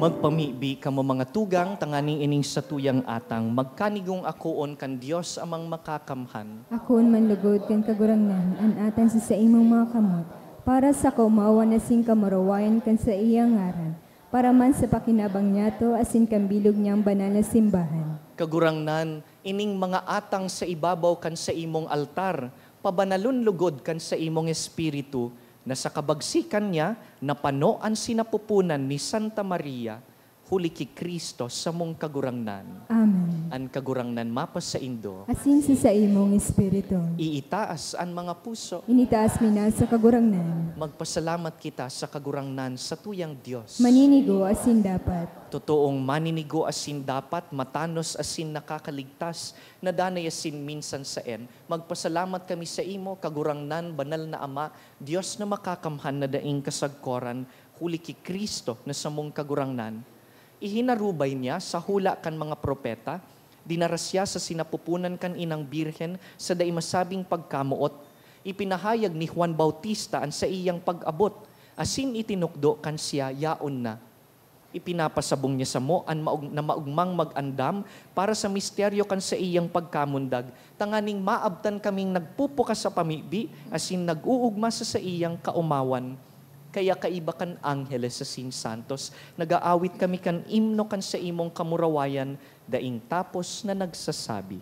Magpamibi kamo, mga tugang, tanganing ining satuyang atang magkanigong akoon kan Dios Amang Makakamhan. Akoon man lugod kan Kagurangnan an atang sa saimong mga kamot, para sa kaomawan asin kamurawayan kan saiyang ngaran, para man sa pakinabang niyato asin kan bilog niyang banal na simbahan. Kagurangnan, ining mga atang sa ibabaw kan saimong altar, pabanalon lugod kan saimong Espiritu, Na sa kabagsikan niya, napano an sinapupunan ni Santa Maria, huli ki Cristo, samong Kagurangnan. Amen. An Kagurangnan mapasaindo. Asin sa saimong espiritu. Iitaas an mga puso. Initaas mi na sa Kagurangnan. Magpasalamat kita sa Kagurangnan, satuyang Dios. Maninigo asin dapat. Totoong maninigo asin dapat, matanos asin nakakaligtas, na danay asin minsan saen, magpasalamat kami saimo, Kagurangnan, banal na Ama, Dios na makakamhan na daing kasagkoran, huli ki Cristo na samong Kagurangnan. Ihinarubay niya sa hula kan mga propeta, dinara siya sa sinapupunan kan inang birhen sa dai masabing pagkamoot. Ipinahayag ni Juan Bautista an saiyang pag-abot, asin itinukdo kan siya yaon na. Ipinapasabong niya samo an maog-, na maogmang mag-andam para sa misteryo kan saiyang pagkamundag, tanganing maabtan kaming nagpupukas sa pamibi asin nag-uugma sa saiyang kaomawan. Kaya kaiba kan angheles asin santos, nag-aawit kami kan imno kan saimong kamurawayan, daing tapos na nagsasabi.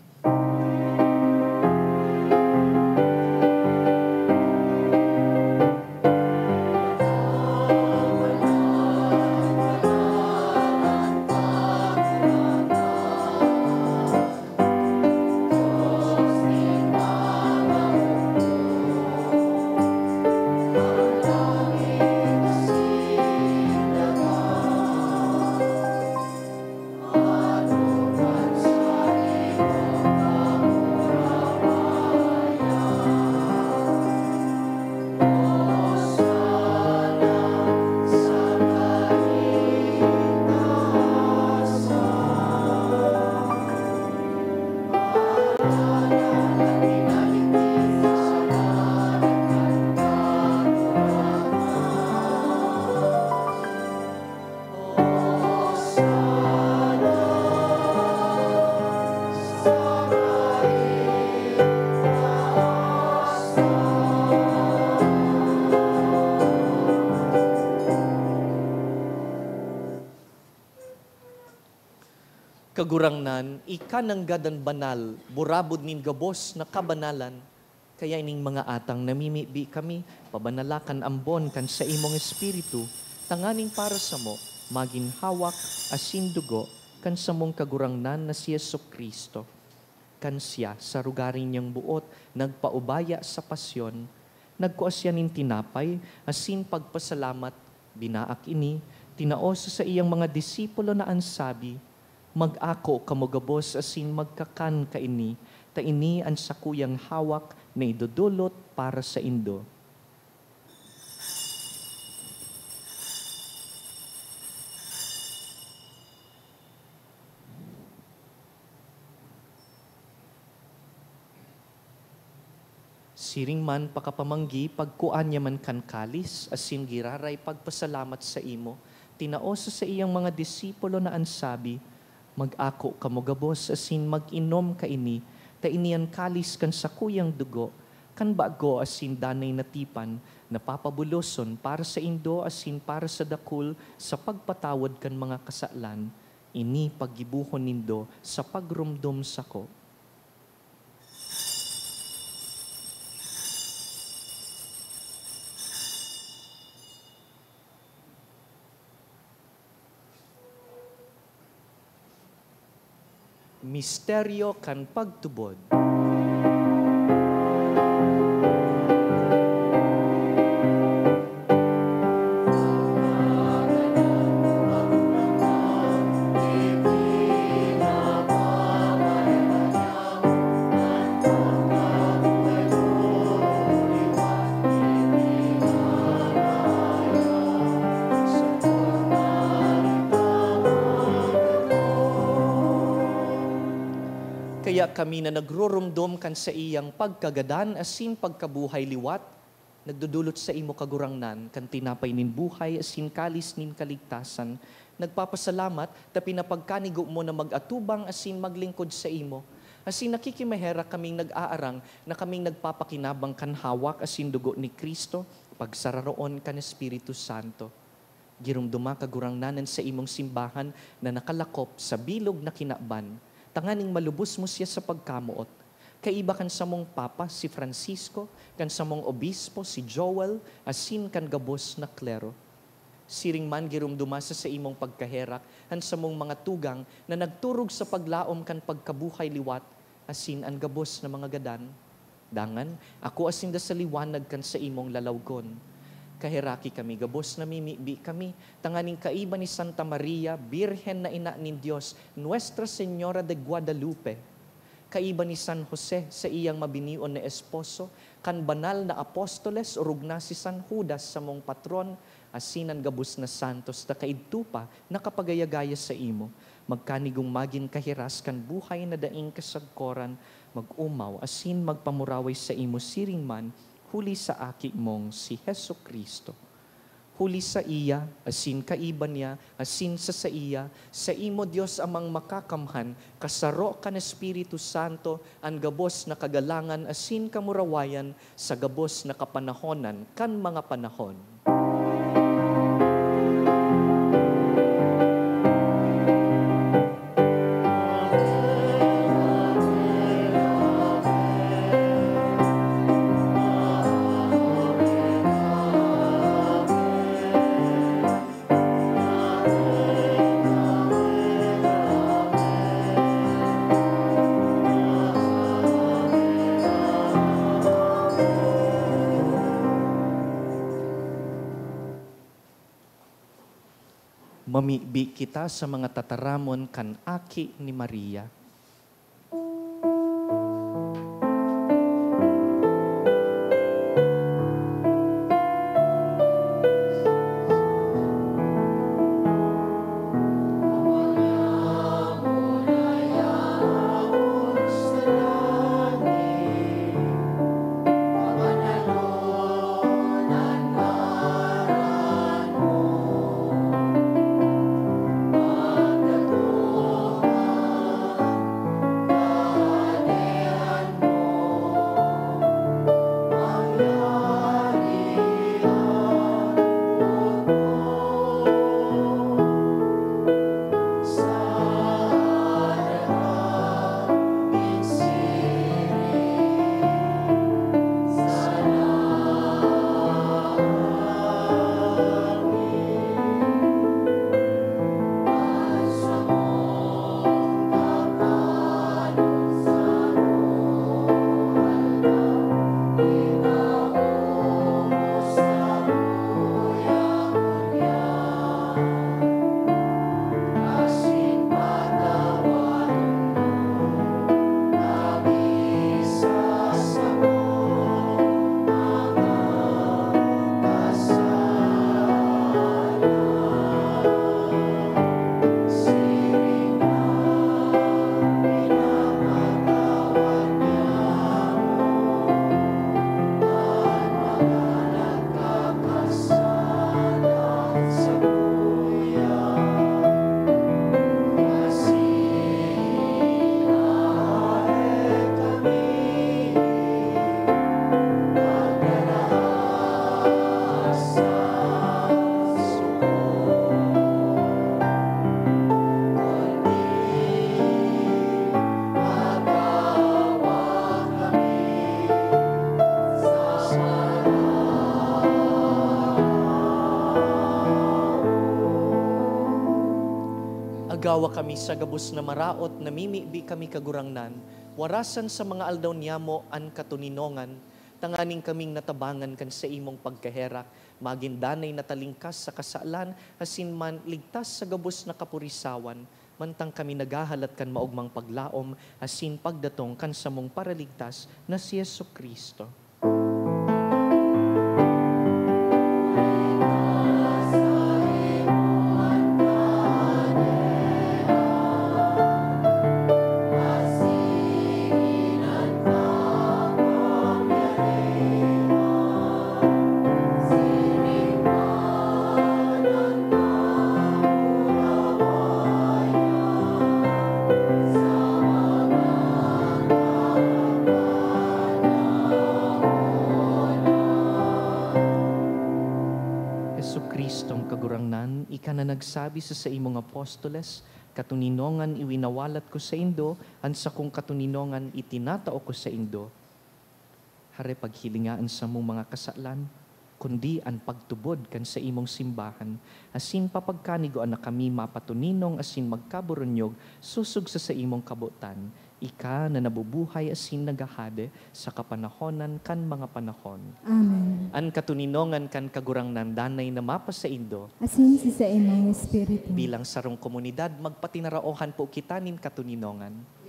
Kagurangnan, ika nanggad an banal, burabod nin gabos na kabanalan. Kaya ining mga atang namimibi kami, pabanala kan ambon kan saimong Espiritu, tanganing para samo magin hawak asin dugo kan samong Kagurangnan na si Jesu-Cristo. Kan siya, sa rugari niyang boot, nagpaubaya sa pasyon, nagkua siya nin tinapay asin pagpasalamat, binaak ini, tinao sa saiyang mga disipulo na an sabi, "Mag-ako kamo gabos asin magkakan kaini, ta ini an sakuyang hawak na idodolot para saindo." Siring man pakapamanggi, pagkua niya man kan kalis, asin giraray pagpasalamat saimo, tinao sa saiyang mga disipulo na an sabi, "Mag-ako kamo gabos asin mag-inom kaini, ta ini an kalis kan sakuyang dugo, kan bago asin danay na tipan, na papabuloson para saindo asin para sa dakul sa pagpatawad kan mga kasalan. Ini paggibohon nindo sa pagromdom sako." Misteryo kan pagtubod. Kaya kami na nagroromdom kan saiyang pagkagadan asin pagkabuhay liwat, nagdodolot saimo, Kagurangnan, kan tinapay nin buhay asin kalis nin kaligtasan, nagpapasalamat ta pinapagkanigo mo na mag-atubang asin maglingkod saimo. Asin nakikimaherak kaming nag-aarang na kaming nagpapakinabang kan hawak asin dugo ni Cristo, pagsararoon kan Espiritu Santo. Giromdoma, Kagurangnan, an saimong simbahan na nakalakop sa bilog na kinaban, tanganing malubos mo siya sa pagkamoot. Kaiba kan samong Papa, si Francisco, kan samong Obispo, si Joel, asin kan gabos na klero. Siring man giromdoma sa saimong pagkaherak an samong mga tugang na nagturog sa paglaom kan pagkabuhay liwat asin an gabos na mga gadan. Dangan, akoa sinda sa liwanag kan saimong lalawgon. Kaheraki kami, gabos namimibi kami, tanganing kaiba ni Santa Maria, Birhen na Ina nin Dios, Nuestra Señora de Guadalupe, kaiba ni San Jose, saiyang mabinion na esposo, kan banal na apostoles, orog na si San Judas, samong patron, asin an gabos na santos na kaidto pa nakapagayagaya saimo, magkanigong magin kahiras kan buhay na daing kasagkoran, mag-omaw asin magpamuraway saimo siring man huli sa Aki mong si Jesu-Cristo. Huli saiya, asin kaiba niya, asin sa saiya, saimo, Dios Amang Makakamhan, kasaro kan Espiritu Santo, an gabos na kagalangan asin kamurawayan sa gabos na kapanahonan kan mga panahon. Mamibi kita sa mga tataramon kan Aki ni Maria. Agawa kami sa gabos na maraot, namimibi kami, Kagurangnan, warasan sa mga aldaw niyamo an katoninongan, tanganing kaming natabangan kan saimong pagkaherak, magin danay na talingkas sa kasalan, asin man ligtas sa gabos na kapurisawan, mantang kami naghahalat kan maogmang paglaom asin pagdatong kan samong Paraligtas na si Jesu-Cristo. Jesu-Cristong Kagurangnan, ika na nagsabi sa saimong apostoles, Katoninongan iwinawalat ko saindo, an sakong katoninongan itinatao ko saindo. Hare paghilinga an samong mga kasalan, kundi an pagtubod kan saimong simbahan, asin papagkanigoan na kami mapatoninong asin magkaburunyog sosog sa saimong kabotan, ika na nabubuhay asin naghahade sa kapanahonan kan mga panahon. Amen. An katoninongan kan Kagurangnan danay na mapasaindo. Asin si saimong espiritu. Bilang sarong komunidad, magpatinaraohan po kita nin katoninongan.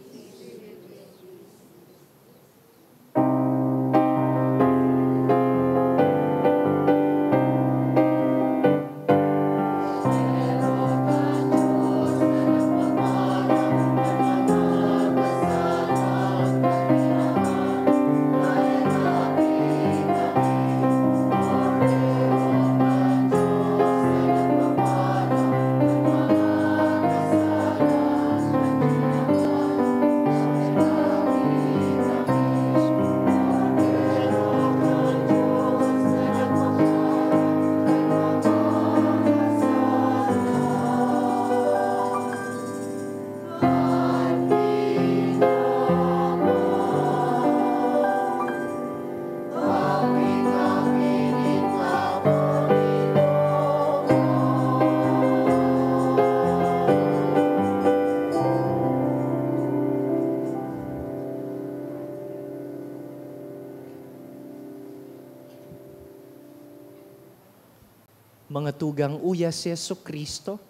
Mga tugang, uya si Jesu-Cristo,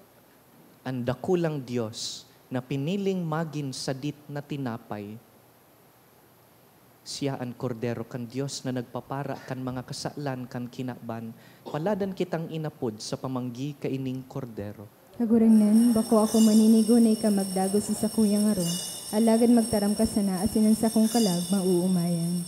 an dakulang Dios na piniling magin sadit na tinapay. Siya an Kordero kan Dios na nagpapara kan mga kasalan kan kinaban. Paladan kitang inapod sa pamanggi kaining Kordero. Kagurangnan, bako ako maninigo na ika magdagos sa sakuyang harong, alagad magtaram ka sana asin an sakong kalag maoomayan.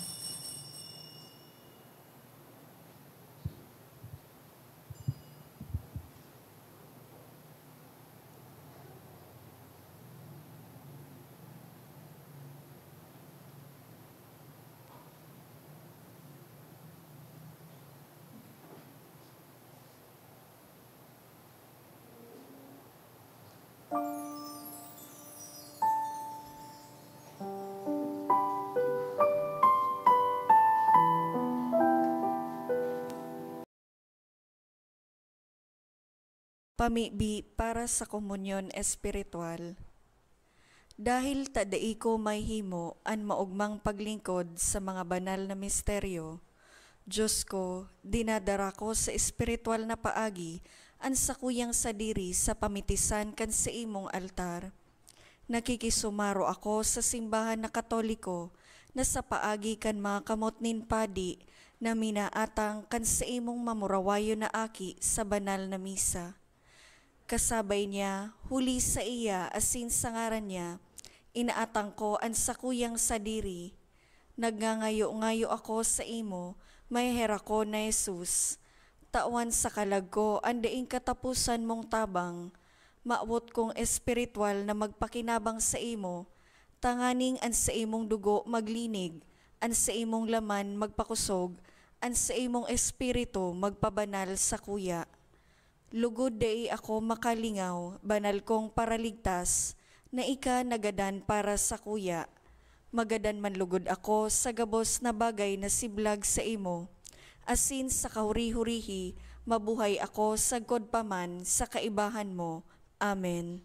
Pamibi para sa komunyon espiritual. Dahil ta dai ko mahihimo an maogmang paglingkod sa mga banal na misteryo, Diyos ko, dinadara ko sa espiritual na paagi an sakuyang sadiri sa pamitisan kan saimong altar. Nakikisumaro ako sa simbahan na Katoliko na sa paagi kan mga kamot nin padi na minaatang kan saimong mamurawayon na aki sa banal na misa. Kasabay niya, huli saiya asin sa ngaran niya, inaatang ko an sakuyang sadiri. Nagngangayo-ngayo ako saimo, maheherakon na Jesus. Tawan sa kalag ko an daing kataposan mong tabang. Mawot kong espiritual na magpakinabang saimo, tanganing an saimong dugo maglinig, an saimong laman magpakosog, an saimong espiritu magpabanal sakuya. Lugod dai ako makalingaw, banal kong Paraligtas, na ika nagadan para sakuya. Magadan man lugod ako sa gabos na bagay na siblag saimo, asin sa kahuri-hurihi mabuhay ako sagkod pa man sa kaibahan mo. Amen.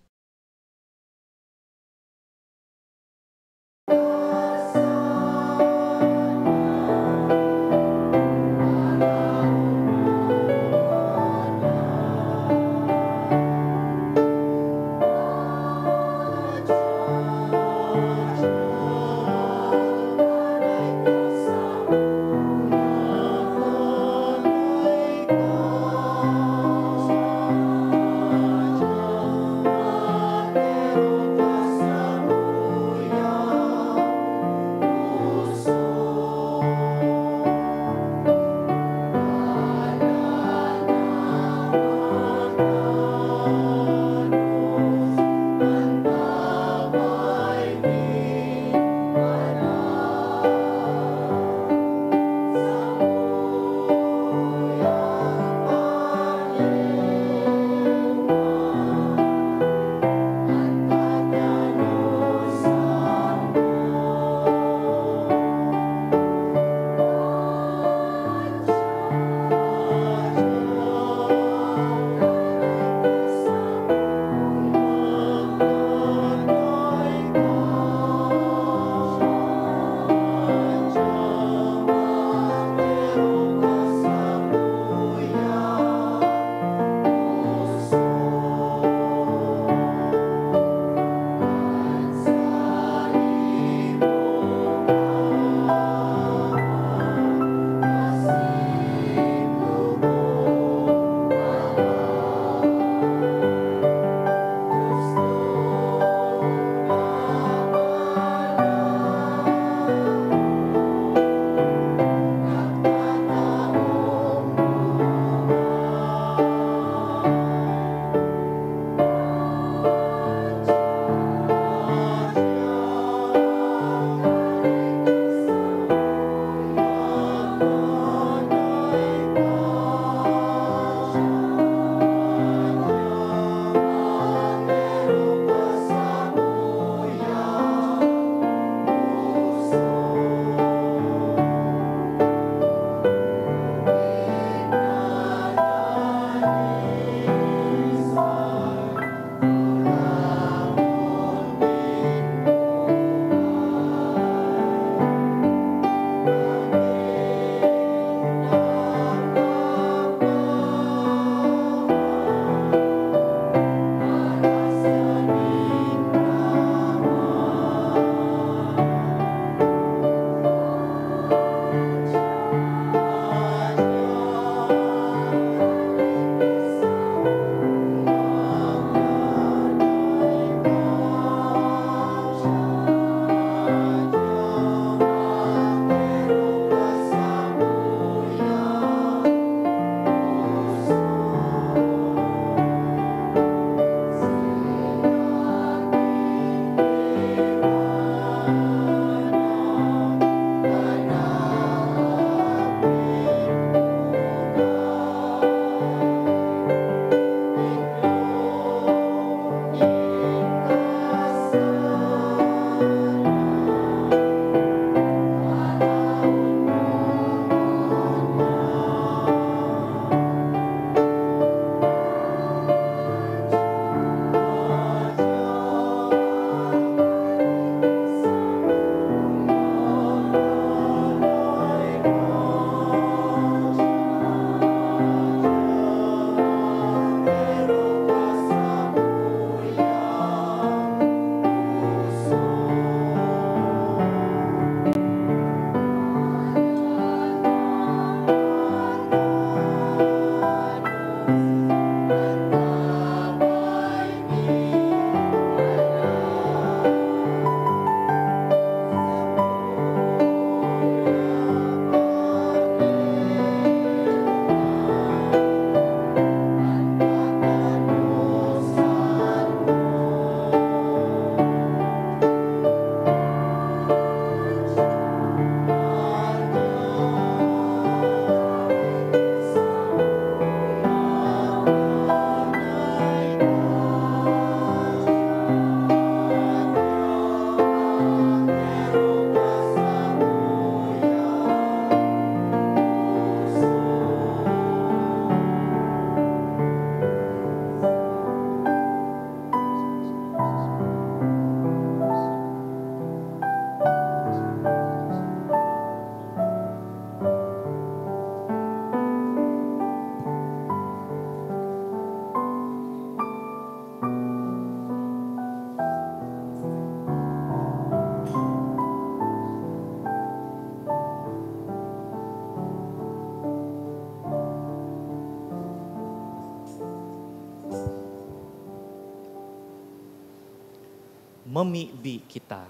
Mamibi kita.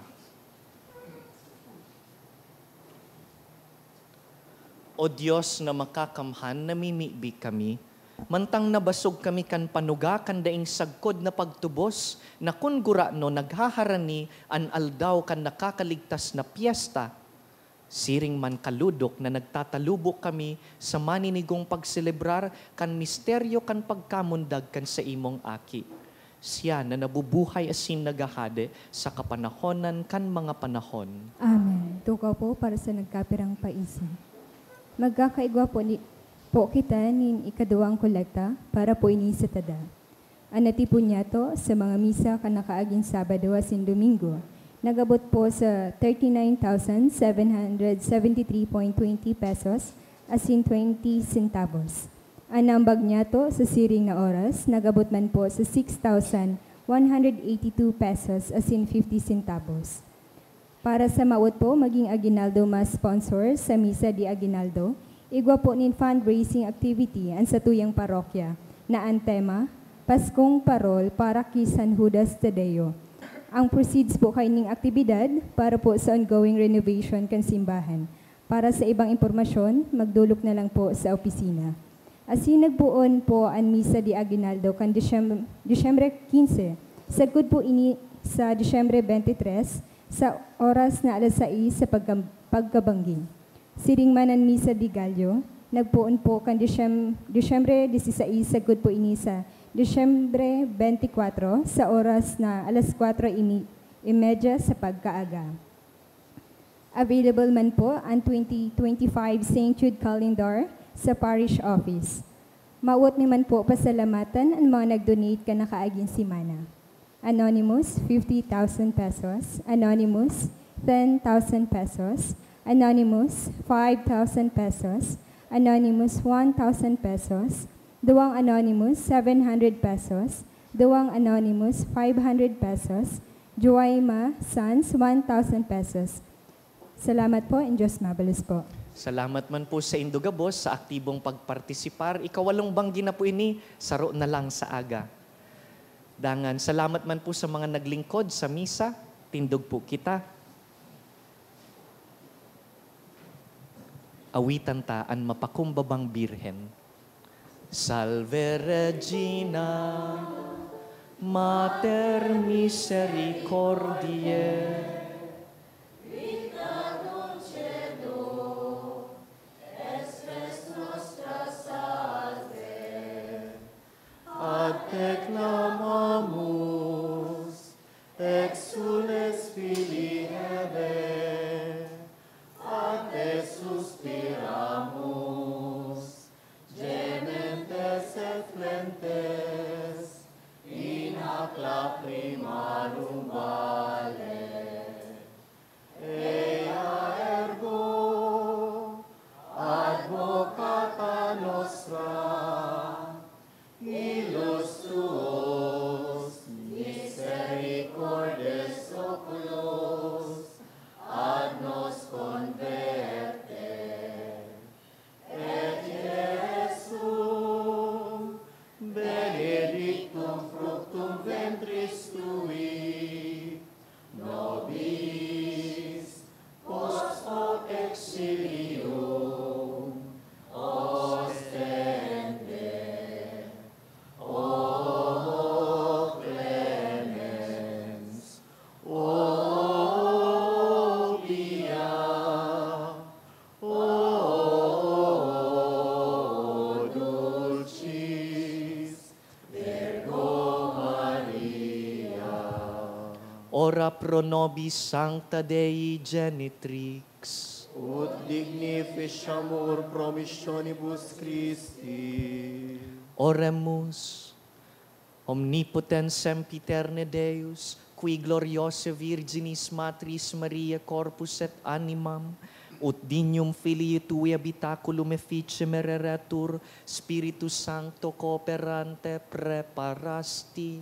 O Dios na makakamhan, namimibi kami, mantang nabasog kami kan panuga kan daing sagkod na pagtubos, na kun gurano naghaharani an aldaw kan nakakaligtas na pyesta. Siring man kalodok na nagtatalubo kami sa maninigong pagselebrar kan misteryo kan pagkamundag kan saimong Aki. Siya na nabubuhay asin naghahade sa kapanahonan kan mga panahon. Amen. Tukaw po para sa nagkapirang paisi. Magkakaigwa po, ni, po kita nin ikaduwang kolekta para po ini sa tada. An natipon niyato sa mga misa kan nakaaging Sabado asin Domingo, nag-abot po sa thirty-nine thousand seven hundred seventy-three point twenty pesos asin twenty centavos. An naambag niyato sa siring na oras, nag-abot man po sa six thousand one hundred eighty-two pesos asin fifty centavos. Para sa mawot po maging aguinaldo mas sponsor sa Misa de Aguinaldo, igwa po nin fundraising activity an satuyang parokya, na an tema, Paskong Parol para ki San Judas Tadeo. Ang proceeds po kaining aktibidad para po sa ongoing renovation kan simbahan. Para sa ibang impormasyon, magdolok na lang po sa opisina. Asin nagpoon po an Misa de Aguinaldo kan Disyem-, Disyembre quince. Sagkod po ini sa Disyembre twenty-three, sa oras na alas sais sa pagka-, pagkabanggi. Siring man an Misa de Gallo, nagpoon po kan Disyem-, Disyembre dieciséis, sagkod po ini sa Disyembre twenty-four, sa oras na alas kwatro y mi-, y media sa pagkaaga. Available man po ang twenty twenty-five Saint Jude Calendar sa Parish Office. Mawot mi man po pasalamatan an mga nag-donate kan nakaaging semana. Anonymous, fifty thousand pesos. Anonymous, ten thousand pesos. Anonymous, five thousand pesos. Anonymous, one thousand pesos. Duwang Anonymous, seven hundred pesos. Duwang Anonymous, five hundred pesos. Juwaima Sans, one thousand pesos. Salamat po, and Diyos mabalos po. Salamat man po saindo gabos sa aktibong pagpartisipar. Ikawalong banggi na po ini, saro na lang sa aga. Dangan, salamat man po sa mga naglingkod sa misa. Tindog po kita. Awitan ta an mapakumbabang Birhen. Salve Regina, Mater Misericordiae. Ad te clamamus, exsules filii Hevae, ad te suspiramus, gementes et flentes in hac lacrimarum valle. Ea ergo advocata nostra, ilus tuus, misericordes oculos, ad nos converte. Et Iesum benedictum fructum ventris tui, nobis post hoc exilium ostende. O clemens, o pia, O dulcis Virgo Maria. Ora pro nobis Sancta Dei Genitrix. Ut dignificiamur promissionibus Christi. Oremus. Omnipotens sempiterne Deus, qui gloriose Virginis Matris Mariae corpus et animam, ut dignum Filii Tui habitaculum efficie mereretur, Spiritus Sancto cooperante praeparasti,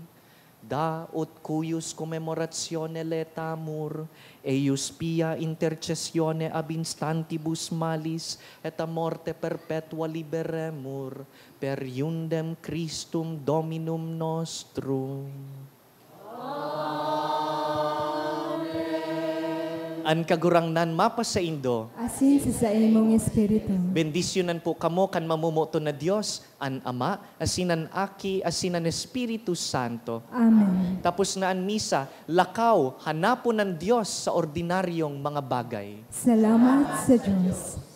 da ut cuius commemoratione laetamur, eius pia intercessione ab instantibus malis et a morte perpetua liberemur, per iundem Christum Dominum nostrum. An Kagurangnan mapasaindo. Asin sa saimong espiritu. Bendisyonan po kamo kan mamomoton na Dios, an Ama, asin an Aki, asin an Espiritu Santo. Amen. Tapos na an misa, lakaw, hanapon an Dios sa ordinaryong mga bagay. Salamat sa Diyos.